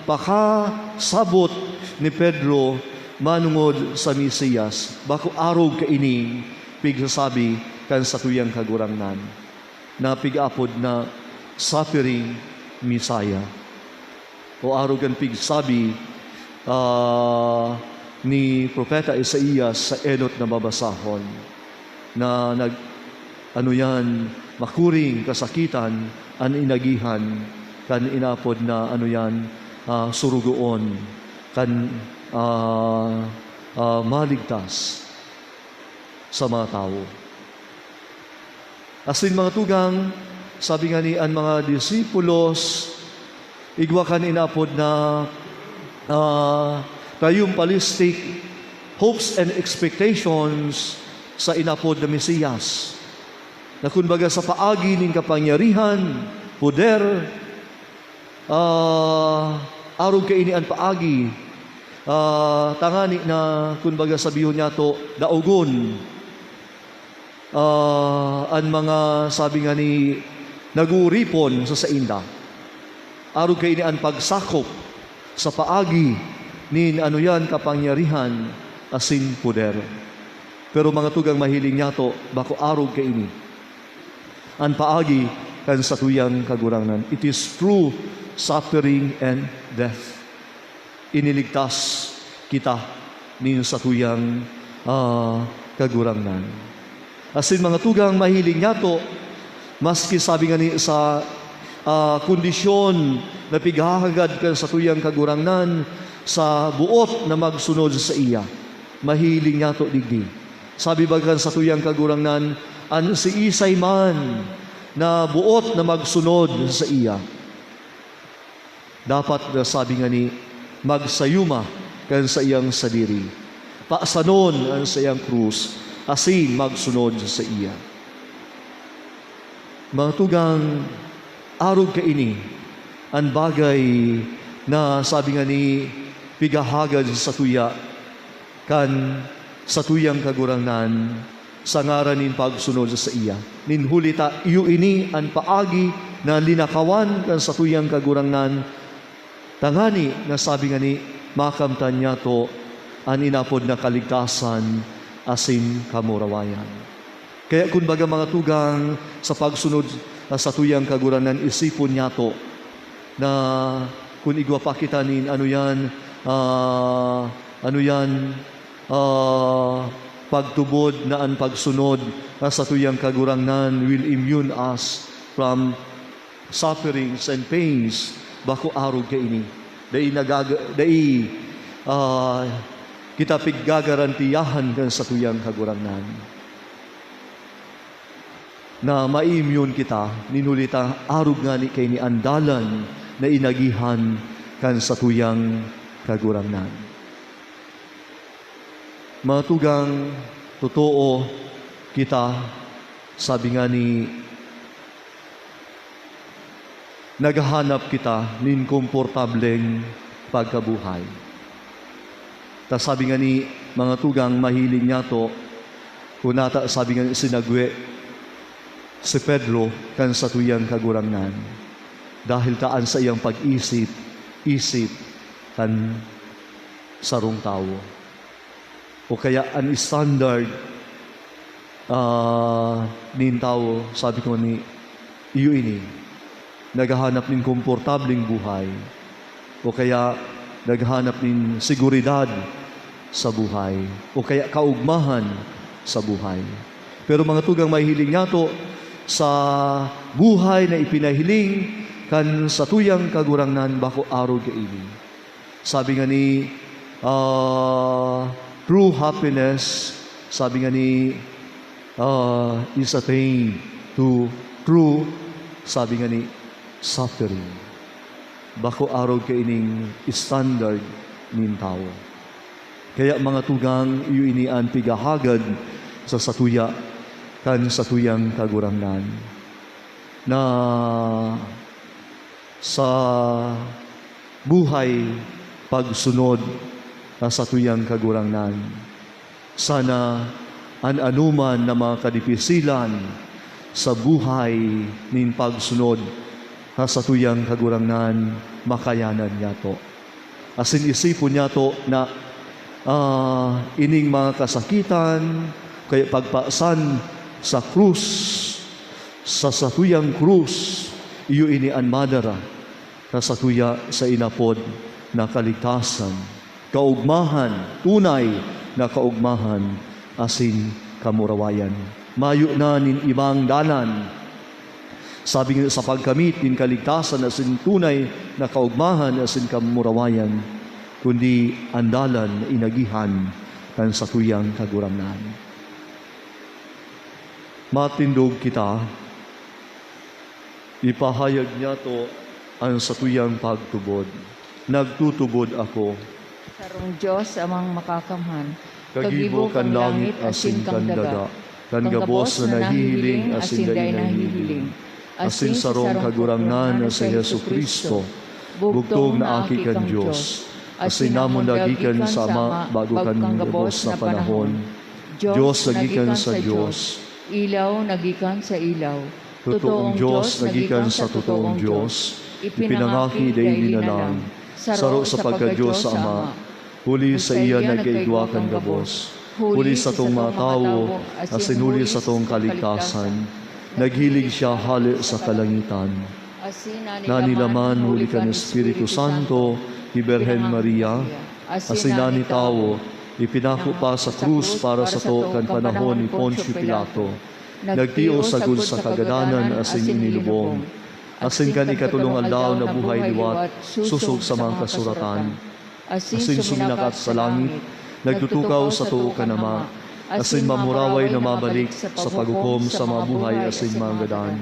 pakasabot ni Pedro manongod sa Mesiyas, bako arog kaining pigsasabi kan satuyang Kagurangnan na pig-apod na suffering Messiah, o arog kan pigsabi, ah, ni Propeta Isaias sa enot na babasahon, na nag-, ano yan, makuring kasakitan an inagihan kan inapod na, ano yan, ah, surugoon kan, ah, ah, maligtas sa mga tawo. Asin, mga tugang, sabi ngani, an mga disipulos, igwa kan inapod na, ah, triumphalistic hopes and expectations sa inapod na Mesiyas, na kumbaga sa paagi nin kapangyarihan, poder, ah, arog kaini an paagi, ah, tangani na, kumbaga, sabihon niyato, daogon, ah, an mga, sabi ngani, nag-uuripon sa sainda. Arog kaini an pagsakop sa paagi nin, ano yan, kapangyarihan asin poder. Pero, mga tugang, mahiling niyato, bako arog kaini an paagi kan satuyang Kagurangnan. It is through suffering and death. Iniligtas kita nin satuyang, ah, Kagurangnan. Asin, mga tugang, mahiling niyato, maski sabi ngani sa, ah, kondisyon na pighahagad kan satuyang Kagurangnan sa boot na magsunod saiya, mahiling niyato digdi. Sabi baga kan satuyang Kagurangnan, an siisay man na boot na magsunod saiya, dapat na, sabi ngani, magsayuma kan saiyang sadiri, Pasanon an saiyang krus asin magsunod saiya. Mga tugang, arog kaini an bagay na sabi ngani pigahagad sa satuya kan satuyang Kagurangnan sa ngaran nin pagsunod saiya. Nin huli ta iyo ini an paagi na linakawan kan satuyang Kagurangnan, tangani na sabi ngani makamtan niyato an inapod na kaligtasan asin kamurawayan. Kaya kun baga, mga tugang, sa pagsunod sa satuyang Kagurangnan, isipon niyato na kun igwa pa kita nin ano yan, ah, ano yan, ah, pagtubod na an pagsunod sa satuyang Kagurangnan will immune us from sufferings and pains, bako arog kaini. Dai nagaga-, dai, ah, kita piggagarantiyahan kan satuyang Kagurangnan na ma-immune kita, nin huli ta arog ngani kaini an dalan na inagihan kan satuyang Kagurangnan. Mga tugang, totoo kita, sabi ngani, naghahanap kita nin komportableng pagkabuhay. Ta sabi ngani, mga tugang, mahiling niyato, kun nata sabi ngani sinagwe si Pedro kan satuyang Kagurangnan, dahil ta an saiyang pag-isip, isip kan sarong tawo. O kaya an standard, ah, nin tawo, sabi ko ni, iyo ini, naghahanap nin komportableng buhay, o kaya naghahanap nin seguridad sa buhay, o kaya kaugmahan sa buhay. Pero mga tugang, mahihiling niyato sa buhay na ipinahiling kan satuyang Kagurangnan, bako arog kaini. Sabi ngani, ah, true happiness, sabi ngani, ah, is attained to true, sabi ngani, suffering. Bako arog kaining standard nin tawo. Kaya, mga tugang, iyo ini an pighahagad sa satuya kan satuyang Kagurangnan, na sa buhay pagsunod sa satuyang Kagurangnan. Sana an anoman na mga kadipisilan sa buhay nin pagsunod sa satuyang Kagurangnan makayanan niyato. Asin isipon niyato na, ah, ining mga kasakitan, kaya pagpasan sa krus, sa satuyang krus, iyo ini an madara na satuya sa inapod na kaligtasan, kaugmahan, tunay na kaugmahan asin kamurawayan. Mayo na nin ibang dalan, sabi nga, sa pagkamit nin kaligtasan asin tunay na kaugmahan asin kamurawayan, kundi an dalan na inagihan kan satuyang Kagurangnan. Matindog kita, ipahayag niyato an satuyang pagtubod. Nagtutubod ako. Sarong Dios, Amang Makakamhan, kagibo kan langit asin kan daga, kan gabos na nahihiling asin dai nahihiling, asin sarong Kagurangnan na si Jesu-Cristo, bugtong na Aki kan Dios, asin namundag gikan sa Ama bago kan gabos na panahon. Dios na gikan sa Dios, ilaw na gikan sa ilaw, totoong Dios na gikan sa totoong Dios, ipinangaki dai linalang, saro sa pagka-Dios sa Ama, huli saiya nagkaigwa kan gabos, huli satong mga tawo, asin huli satong kaligtasan. Naghilig siya hale sa kalangitan. Nanilaman huli kan Espiritu Santo ki Birhen Maria, asin nanitawo, ipinako pa sa krus para sato kan panahon ni Poncio Pilato. Nagtios sagkod sa kagadanan asin inilubong. Asin kan ikatolong aldaw nabuhay liwat sosog sa mga kasuratan. Asin suminakat sa langit, nagtutukaw sa too kan Ama, asin mamuraway na mabalik sa paghukom sa mga buhay asin mga gadan.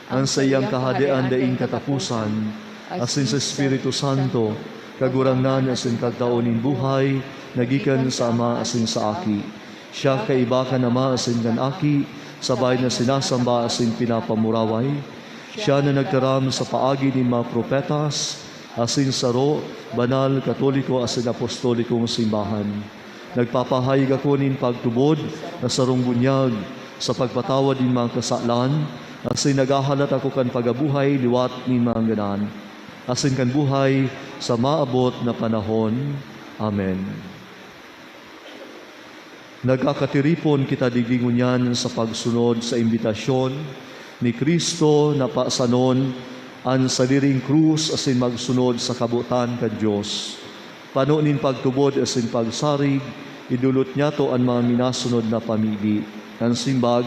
An saiyang kahadean daing kataposan, asin sa Espiritu Santo, Kagurangnan asin Kagtao nin buhay, na gikan sa Ama asin sa Aki. Siya kaiba kan Ama asin kan Aki, sabay na sinasamba asin pinapamuraway. Siya na nagtaram sa paagi nin mga propetas, asin saro, banal, katoliko asin apostolikong simbahan. Nagpapahayag ako nin pagtubod na sarong bunyag sa pagpatawad nin mga kasalan, asin naghahalat ako kan pagabuhay liwat nin mga ngadan, asin kan buhay sa maabot na panahon. Amen. Nagkakatiripon kita digdi ngunyan sa pagsunod sa imbitasyon ni Cristo na pasanon an sadiring krus asin magsunod sa kabotan kan Dios. Pano nin pagtubod asin pagsarig, idolot niyato an mga minasunod na pamibi. An simbag,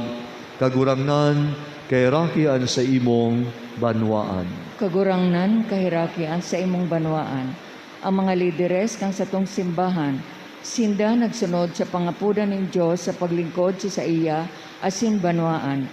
Kagurangnan, kaheraki an saimong banwaan. Kagurangnan, kaheraki an saimong banwaan. Ang mga lideres kan satong simbahan, sinda nagsunod sa pangapodan nin Dios sa paglingkod sa saiya asin banwaan.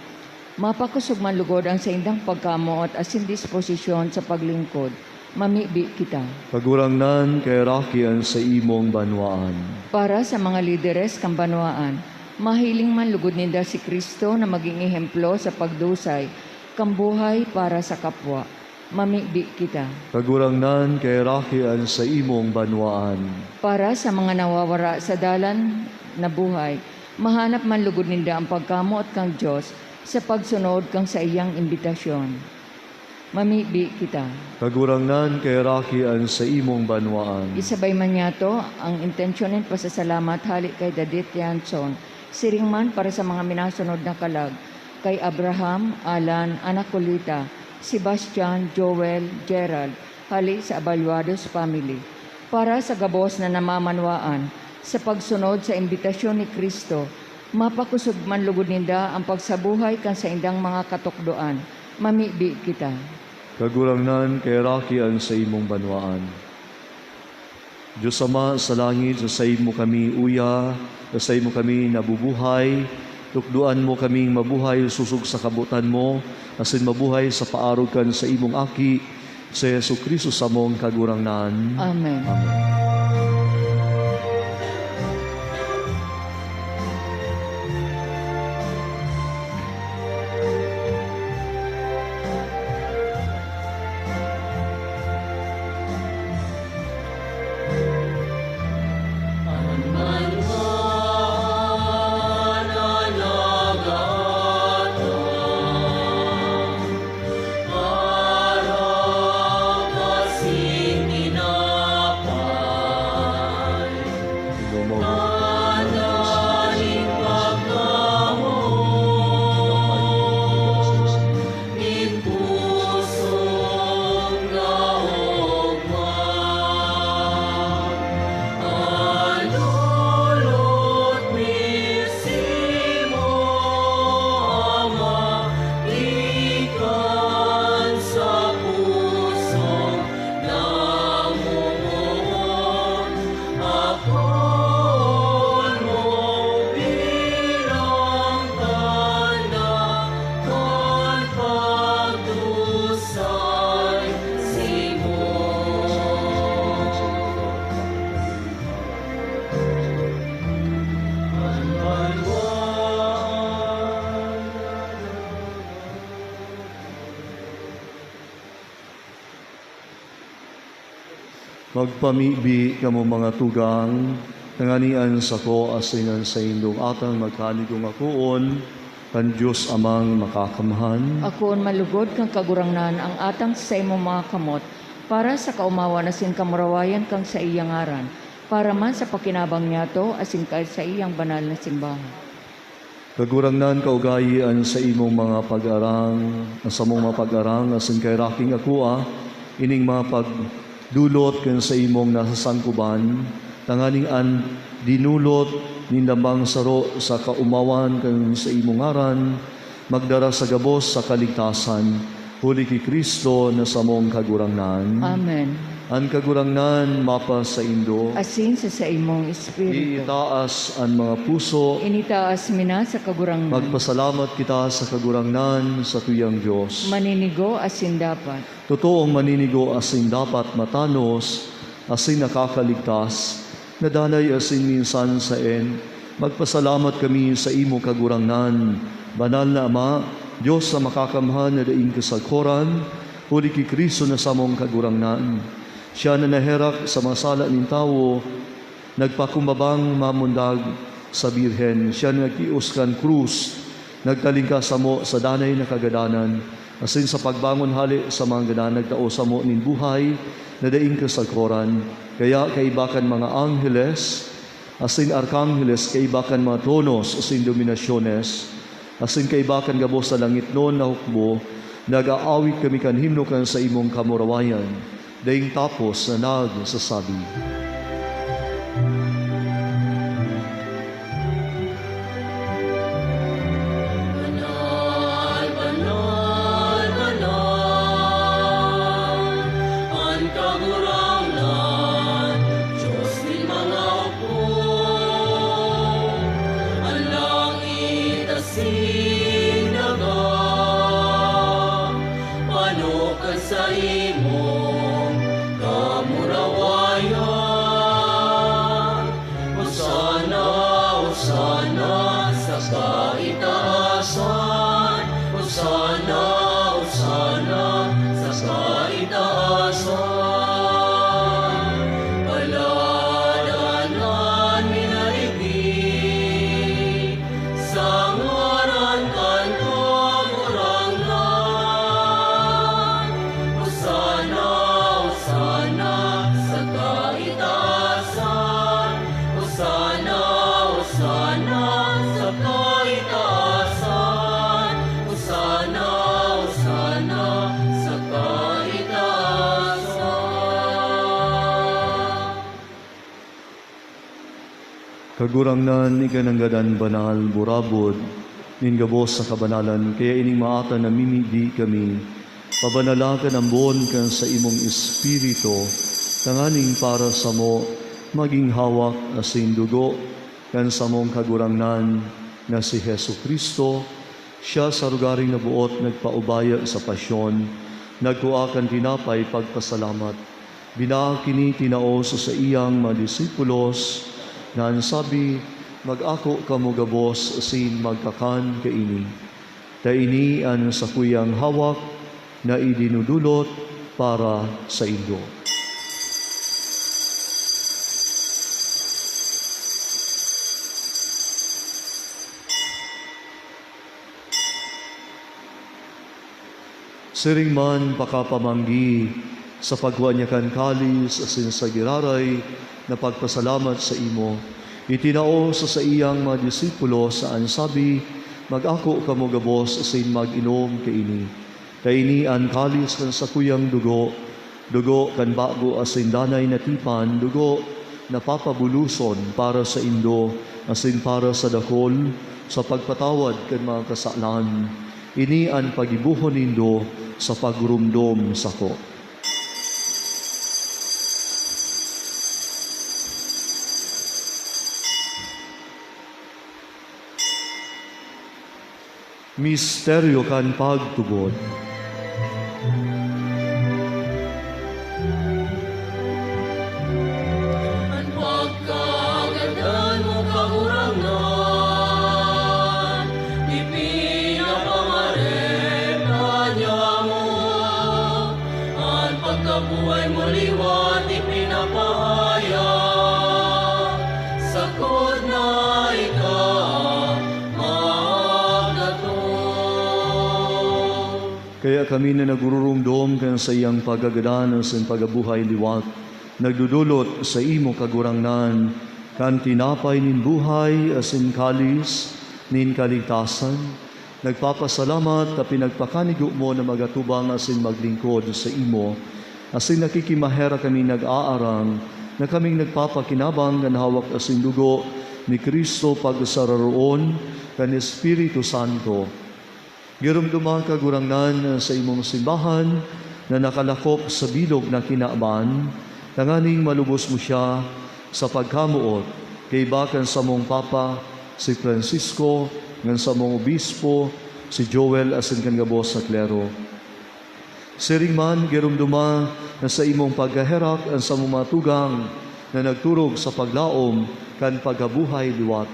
Mapakosog man lugod ang saindang pagkamoot asin disposisyon sa paglingkod. Mamibi kita. Kagurangnan, kaheraki an saimong banwaan. Para sa mga lideres kan banwaan, mahiling man lugod ninda si Cristo na magin ehemplo sa pagdusay kan buhay para sa kapwa. Mamibi kita. Kagurangnan, kaheraki an saimong banwaan. Para sa mga nawawara sa dalan na buhay, mahanap man lugod ninda an pagkamoot kan Dios sa pagsunod kan saiyang imbitasyon. Mamibi kita. Kagurangnan, kaheraki an saimong banwaan. Isabay man niyato ang intensyon nin pasasalamat hale kay Dadit Tianson, siring man para sa mga minasunod na kalag, kay Abraham, Alan, Anacolita, Sebastian, Joel, Gerald, hale sa Abaluados family. Para sa gabos na namamanwaan, sa pagsunod sa imbitasyon ni Cristo, mapakosog man lugod ninda an pagsabuhay kan saindang mga katukdoan. Mamibi kita. Kagurangnan, kaheraki an saimong banwaan. Dios Ama sa langit, sa saimo kami uya, sa saimo kami nabubuhay. Tukdoan mo kaming mabuhay sosog sa kabotan mo, asin mabuhay sa paarog kan saimong Aki, si Jesu-Cristo, samong Kagurangnan. Amen. Amen. Magpamibi kamo, mga tugang, tanganing an sako asin an saindong atang magkanigong akoon kan Dios Amang Makakamhan. Akoon man lugod kan Kagurangnan an atang sa saimong mga kamot, para sa kaomawan asin kamurawayan kan saiyang ngaran, para man sa pakinabang niyato asin kan saiyang banal na simbahan. Kagurangnan, kaugayi an saimong mga pag-arang, an samong mga pag-arang asin kaheraki akoa, ining mga pagdolot kan saimong nasasangkoban, tanganing an dinolot nin lambang saro sa kaomawan kan saimong ngaran magdara sa gabos sa kaligtasan, huli ki Cristo na samong Kagurangnan. Amen. An Kagurangnan mapasaindo. Asin sa saimong espiritu. Iitaas an mga puso. Initaas mi na sa Kagurangnan. Magpasalamat kita sa Kagurangnan, satuyang Dios. Maninigo asin dapat. Totoong maninigo asin dapat matanos asin nakakaligtas, na danay asin minsan saen, magpasalamat kami sa imo, Kagurangnan. Banal na Ama, Dios na makakamhan na daing kasakoran, huli ki Cristo na samong Kagurangnan. Siya na naherak sa mga sala nin tawo, nagpakumbabang mamundag sa Birhen. Siya na nagtios kan krus, nagtalingkas samo sa danay na kagadanan, asin sa pagbangon hale sa mga gadan, nagtao samo nin buhay na daing kasakoran. Kaya kaiba kan mga angheles asin arkangheles, kaiba kan mga tronos asin dominasyones, asin kaiba kan gabos na langitnon na hukbo, nag-aawit kami kan himno kan saimong kamurawayan, daing tapos na nagsasabi, "Banal, banal, banal, an Kagurangnan, Dios nin mga hukbo. An langit asin daga pano kan saimong kamurawayan. Hosana, Hosana sa kaitaasan. Hosana, Hosana sa kaitaasan. Paladan an minarigdi sa ngaran kan Kagurangnan. Hosana, Hosana sa kaitaasan. Hosana, Hosana sa kaitaasan. Hosana, Hosana sa kaitaasan." Kagurangnan, ika nanggad an banal, burabod nin gabos sa kabanalan, kaya ining maatan namimibi kami, pabanala kan ambon kan saimong Espiritu, tanganing para samo magin hawak asin dugo kan samong Kagurangnan na si Jesu-Cristo. Siya sa rogaring naboot nagpaubaya sa pasyon, nagkua kan tinapay, pagpasalamat, binaak ini, tinao sa saiyang mga disipulos, na an sabi, "Mag-ako kamo gabos asin magkakan kaini. Ta ini an sakuyang hawak na idinudulot para saindo." Siring man pakapamanggi, sa pagkua niya kan kalis asin sa giraray na pagpasalamat saimo, itinao sa saiyang mga disipulos, sa an sabi, "Mag-ako kamo gabos asin mag-inom kaini. Ta ini an kalis kan sakuyang dugo, dugo kan bago asin danay na tipan, dugo na papabuloson para saindo asin para sa dakul sa pagpatawad kan mga kasalan. Ini an pagibohon nindo sa pagromdom sako." Misteryo kan pagtubod. An pagkagadan mo, Kagurangnan, ipinapangarep na niamo. An pagkabuhay mo liwat ipinapahayag, sagkod na ika magdatong. Kaya kami na nagururumdom kan saiyang pagkagadan asin pagkabuhay liwat, nagdodolot saimo, Kagurangnan, kan tinapay nin buhay asin kalis nin kaligtasan, nagpapasalamat ta pinagpakanigo mo na magatubang asin maglingkod saimo, asin nakikimaherak kami nag-aarang na kaming nagpapakinabang kan hawak asin dugo ni Cristo pagsararoon kan Espiritu Santo. Giromdoma, Kagurangnan, an saimong simbahan na nakalakop sa bilog na kinaban, tanganing malubos mo siya sa pagkamoot, kaiba kan samong Papa, si Francisco, kan samong Obispo, si Joel, asin kan gabos na klero. Siring man, giromdoma na sa imong pagkaherak an samong mga tugang na nagturog sa paglaom kan pagkabuhay liwat.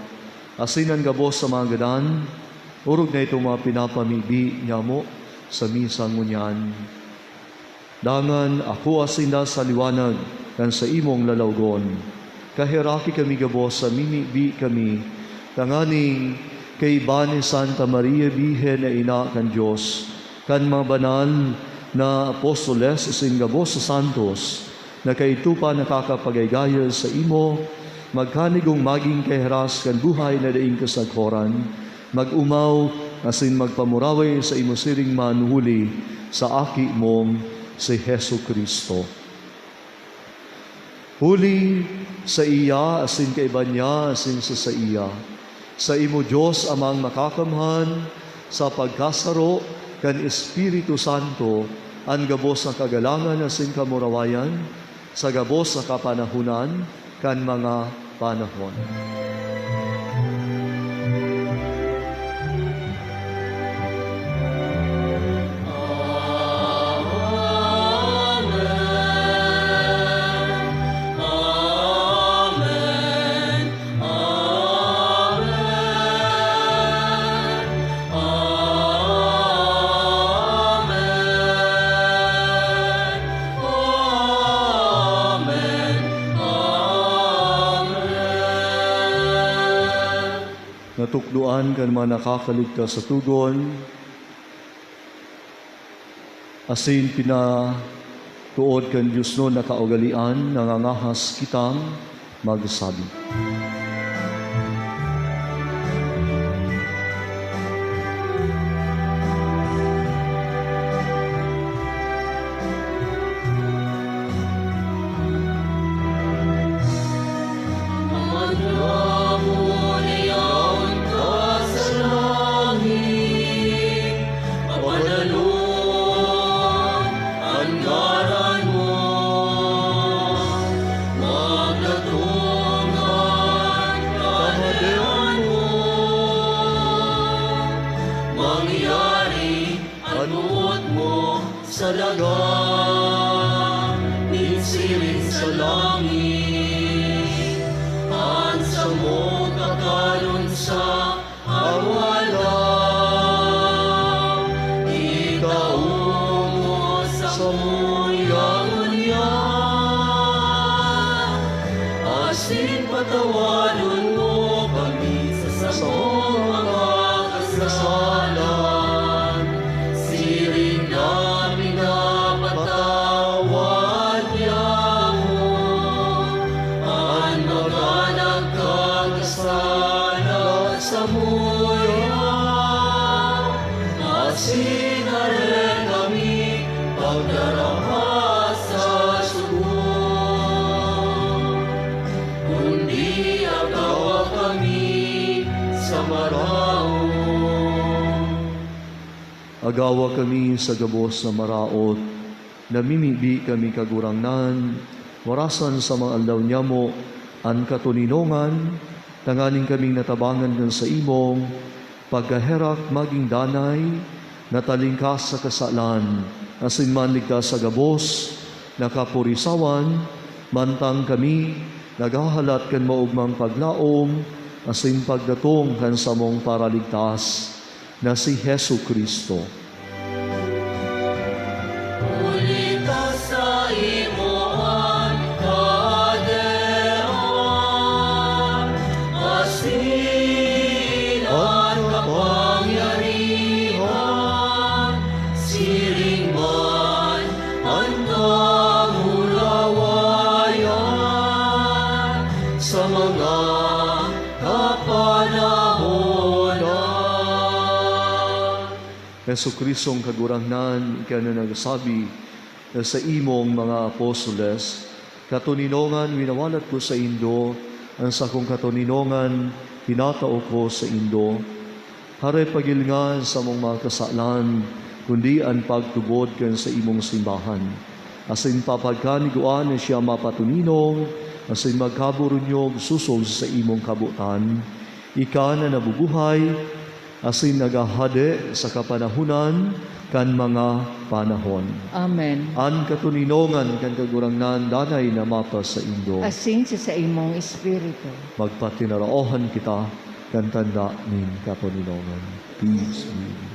Asin an gabos sa mga gadan, orog na itong mga pinapamibi nyamo sa misa ngunyan. Dangan akoa sinda sa liwanag kan sa imong lalawgon. Kaheraki kami gabos sa mimibi kami, tanganing kaiba ni Santa Maria Birhen na Ina kan Dios, kan mga banal na apostoles asin gabos sa santos, na kaidto pa nakakapagaygayel saimo, magkanigong magin kahiras kan buhay na daing kasagkoran, mag-omaw asin magpamuraway saimo siring man huli sa Aki mong si Jesu-Cristo. Huli saiya asin kaiba niya asin sa saiya, saimo Dios Amang Makakamhan, sa pagkasaro kan Espiritu Santo, an gabos na kagalangan asin kamurawayan, sa gabos na kapanahonan kan mga panahon. Natukdoan kan mga nakakaligtas sa tugon, asin pinatuod kan diosnon na kaugalean, nangangahas kitang magsabi. Magdamon yaon ka sa langit, mapadalon an ngaran mo, magdatong an kamadian mo, mangyari an boot mo sa daga, nin siring sa langit. An samong kakanon sa araw-araw, itao mo samo ngunyan, asin patawadon mo kami sa samong mga kasalan, siring na pinapatawad niamo an mga nagkakasala samuya, asin dai kami pagdaraha sa sugo, kundi agawa kami sa maraot. Agawa kami sa gabos na maraot, namimibi kami, Kagurangnan, warasan sa mga aldaw nyamo an katoninongan, tanganing kaming natabangan kan saimong pagkaherak magin danay, natalingkas sa kasalan, asin manligtas sa gabos na kapurisawan, mantang kami naghahalat kan maogmang paglaom asin pagdatong kan samong Paraligtas, na si Jesu-Cristo. Huli ta saimo an kahadean, asin an kapangyarihan, siring man an kamurawayan sa mga kapanahonan. Jesu-Cristong Kagurangnan, ika na nagsabi na saimong mga apostoles, "Katoninongan winawalat ko saindo, an sakong katoninongan tinatao ko saindo." Hare pagilnga an samong mga kasalan, kundi an pagtubod kan saimong simbahan. Asin papagkanigoan na siya mapatoninong asin magkaburunyog sosog sa saimong kabotan. Ika na nabubuhay, asin naghahade sa kapanahonan kan mga panahon. Amen. An katoninongan kan Kagurangnan danay na mapasaindo. Asin sa saimong espiritu. Magpatinaraohan kita kan tanda nin katoninongan. Peace be with you.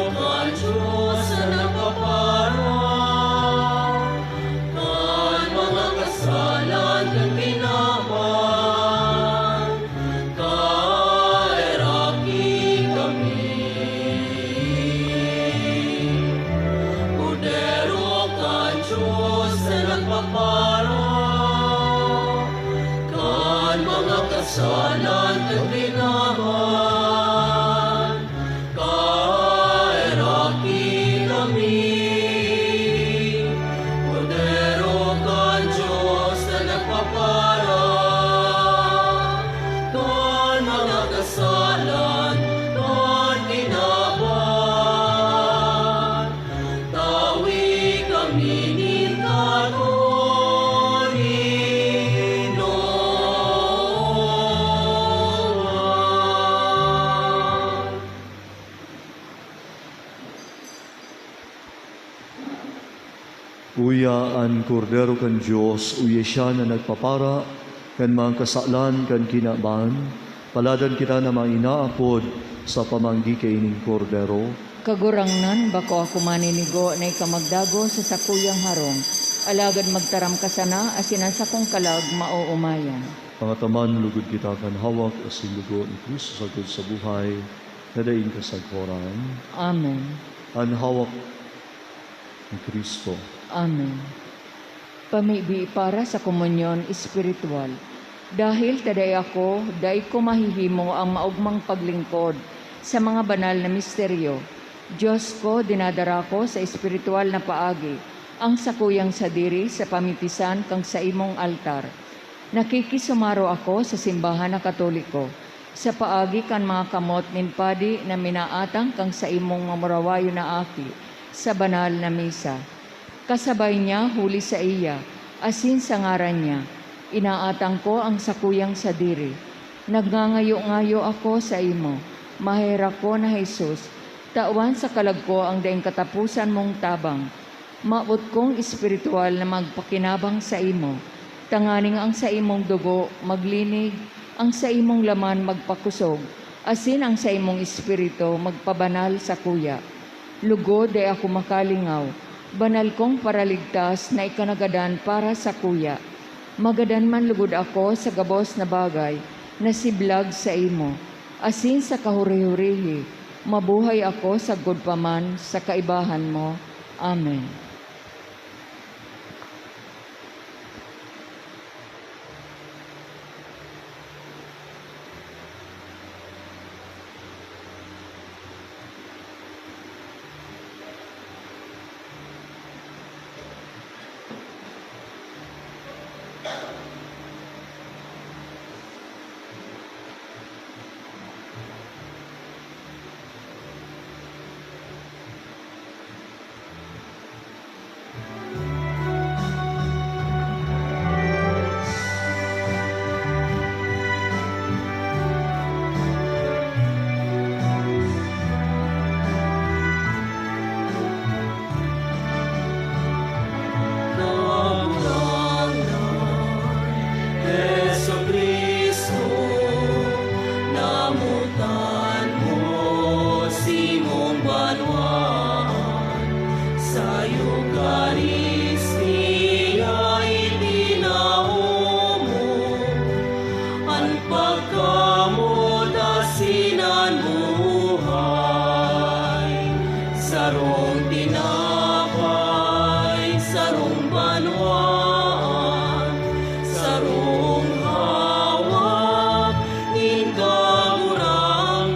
Kordero kan Dios na nagpapara kan mga kasalan kan kinaban, kaheraki kami. Kordero kan Dios na nagpapara kan mga kasalan kan kinaban, kaheraki kami. Kordero kan Dios na nagpapara kan mga kasalan kan kinaban, tawi kami nin katoninongan. Uya an Kordero kan Dios, uya siya na nagpapara kan mga kasalan kan kinaban. Paladan kita na mainaapod sa pamanggi kaining Kordero. Kagurangnan, bako ako maninigo na ika magdago sa sakuyang harong, alagad magtaram ka sana, asin an sakong kalag maoomayan. Pangataman, lugod kita kan hawak asin dugo ni Cristo sagkod sa buhay na daing kasagkoran. Amen. An hawak ni Cristo. Amen. Pamibi para sa komunyon espiritual. Dahil ta dai ako, dai ko mahihimo ang maogmang paglingkod sa mga banal na misteryo. Diyos ko, dinadara ko sa espiritual na paagi ang sakuyang sadiri sa pamipisan kan saimong altar. Nakikisumaro ako sa simbahan na Katoliko, sa paagi kan mga kamot nin padi na minaatang kan saimong mamurawayon na aki sa banal na misa. Kasabay niya, huli saiya, asin sa ngaran niya, inaatang ko an sakuyang sadiri. Nagngangayo-ngayo ako saimo, maherak ko na Jesus, tawan sa kalag ko an daing kataposan mong tabang. Mawot kong espiritual na magpakinabang saimo, tanganing an saimong dugo maglinig, an saimong laman magpakosog, asin an saimong espiritu magpabanal sakuya. Lugod dai ako makalingaw, banal kong paraligtas na ika nagadan para sakuya. Magadan man lugod ako sa gabos na bagay na siblag saimo, asin sa kahuri-hurihi, mabuhay ako sagkod pa man sa kaibahan mo. Amen. Kagurangnan, Jesu-Cristo, namotan mo simong banwaan, sa Eukaristia itinawo mo an pagkamoot asin an buhay. Sarong tinapay, sarong banwaan, sarong hawak nin Kagurangnan.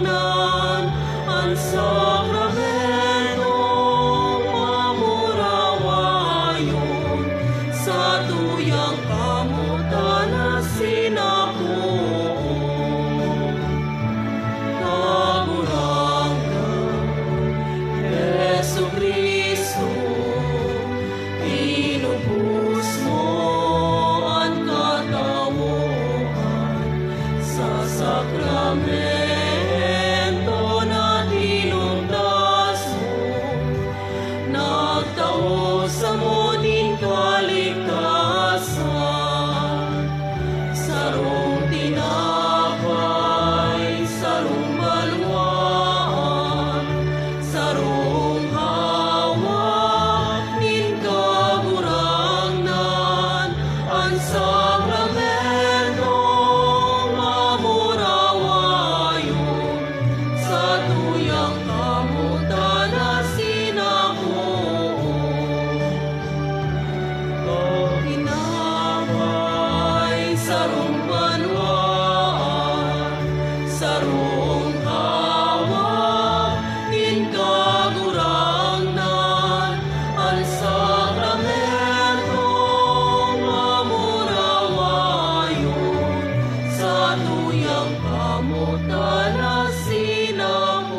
Sarong hawak nin Kagurangnan, an sakramentong mamurawayon, satuyang kamotan na sinapoon.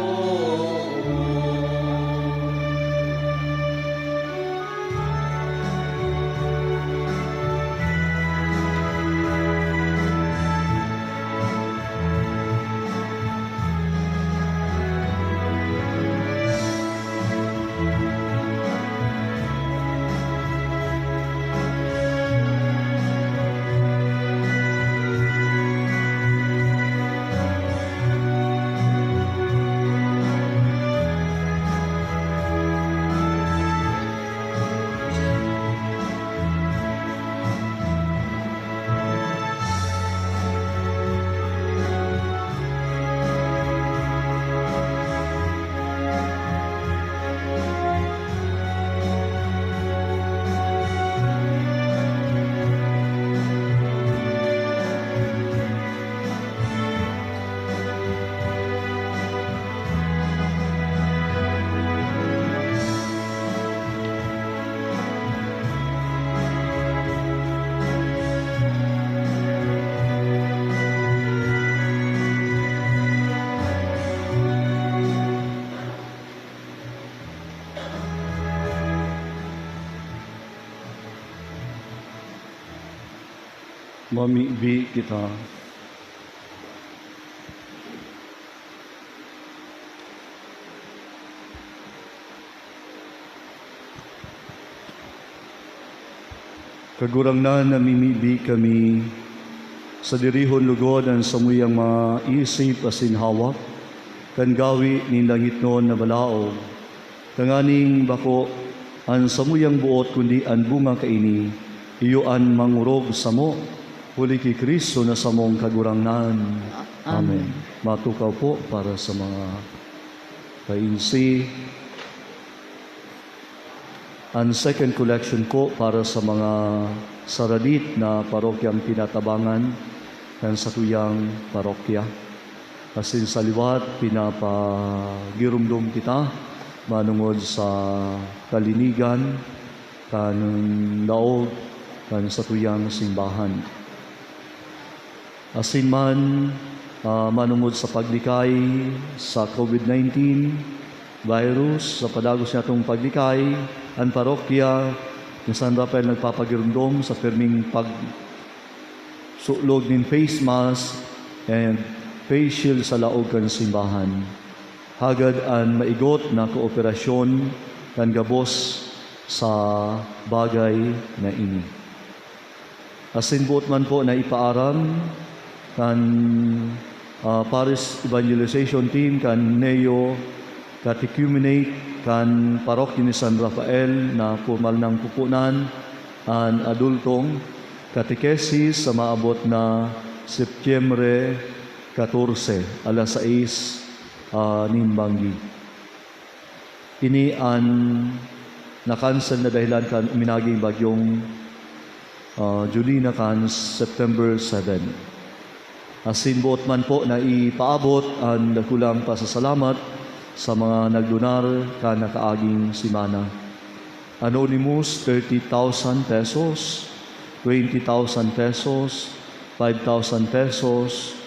Mamibi kita. Kagurangnan, namimibi kami, sadirihon logod an samuyang mga isip asin hawak kan gawi nin langitnon na balaog, tanganing bako an samuyang boot, kundi an bunga kaini, iyo an mangorog samo, huli ki Cristo na samong Kagurangnan. Amen. Amen. Matukaw po para sa mga kainsi. An second collection po para sa mga saradit na parokyang tinatabangan kan satuyang parokya. Asin sa liwat, pinapagiromdom kita manongod sa kalinigan kan laog kan satuyang simbahan. Asin man, ah, manongod sa paglikay sa COVID nineteen virus, sa padagos niyatong paglikay, an parokya ni San Rafael nagpapagiromdom sa pirming pagsulog nin face mask and face shield sa laog kan simbahan. Hagad an maigot na kooperasyon kan gabos sa bagay na ini. Asin boot man po na ipaaram kan, ah, Parish Evangelization Team kan Neo Catechumenate kan Parokya ni San Rafael na pormal nang pupunan an adultong katekesis sa maabot na Setyembre katorse, alas sais, ah, nin banggi. Ini an na-cancel na dahelan kan uminaging bagyong, ah, Jolina kan September seven. Asin boot man po na ipaabot an dakulang pasasalamat sa mga nagdonar kan nakaaging semana. Anonymous, thirty thousand pesos, twenty thousand pesos, five thousand pesos,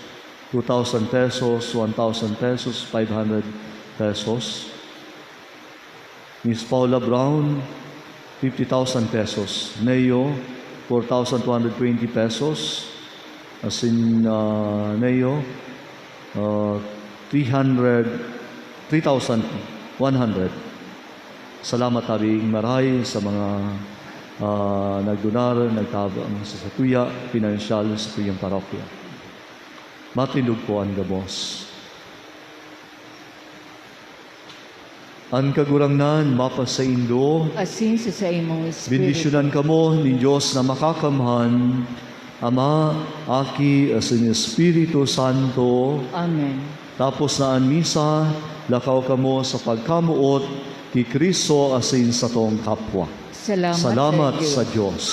two thousand pesos, one thousand pesos, five hundred pesos. Miss Paula Brown, fifty thousand pesos. Neo, four thousand two hundred twenty pesos. Asin, ah, Neo, ah, three hundred, three thousand one hundred. Salamat tabing maray sa mga, ah, nagdonar, nagtabang sa satuya, pinansyal sa satuyang parokya. Matindog po an gabos. An Kagurangnan mapasaindo. Asin sa saimong espiritu. Bendisyonan kamo nin Dios na Makakamhan, Ama, Aki, asin Espiritu Santo. Amen. Tapos na an misa, lakaw kamo sa pagkamoot ki Cristo asin satong kapwa. Salamat Salamat sa Diyos. sa Diyos.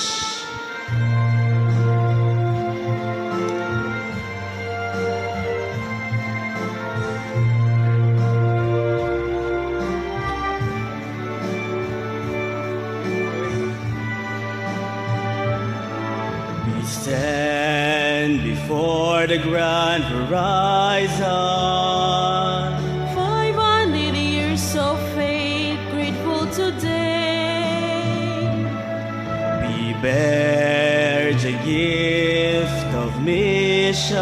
The grand horizon. Five hundred years of faith, grateful today. We bear the gift of mission.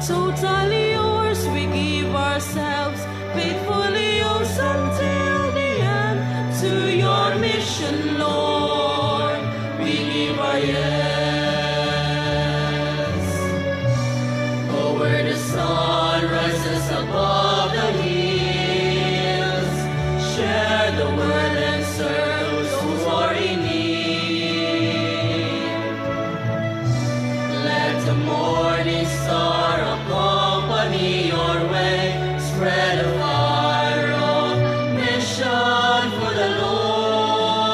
Totally yours, we give ourselves. Faithfully yours until the end. To your mission, Lord, we give our yes. Oh, where the sun rises above the hills, share the word and serve those who are in need. Let the morning star accompany your way. Spread a fire of mission for the Lord.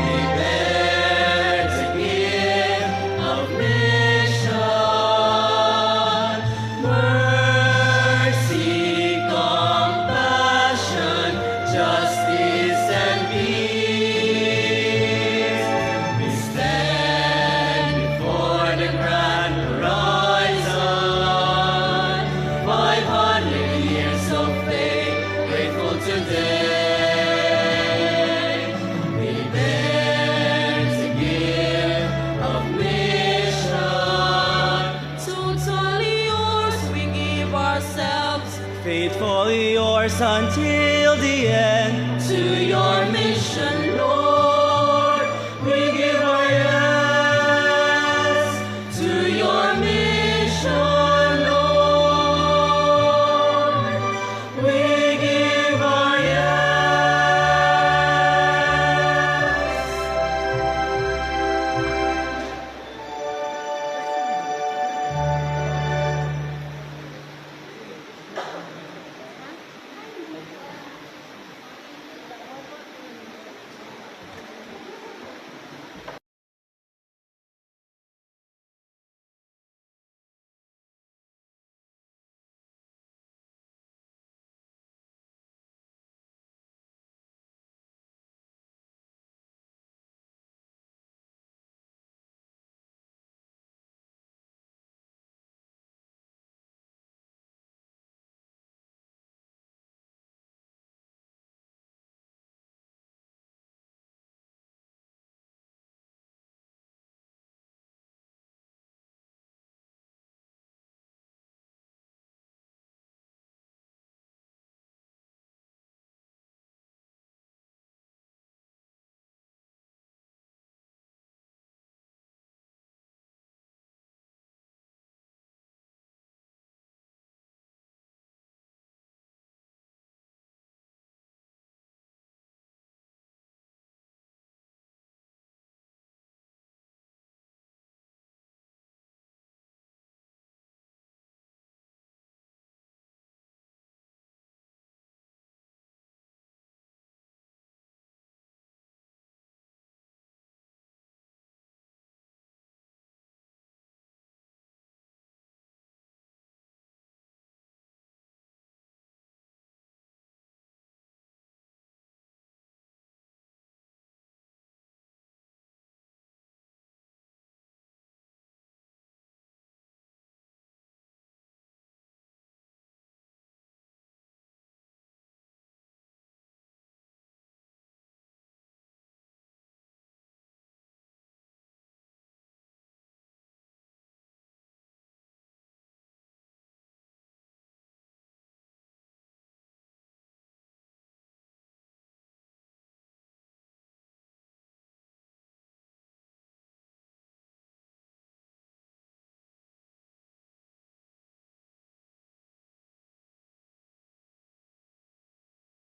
We bear the gift of mission. Mercy, compassion, justice, and peace. We stand before the grand horizon. Five hundred years of faith, grateful today. We bear the gift of mission. Totally yours, we give ourselves. Faithfully yours until the end. To your mission, Lord.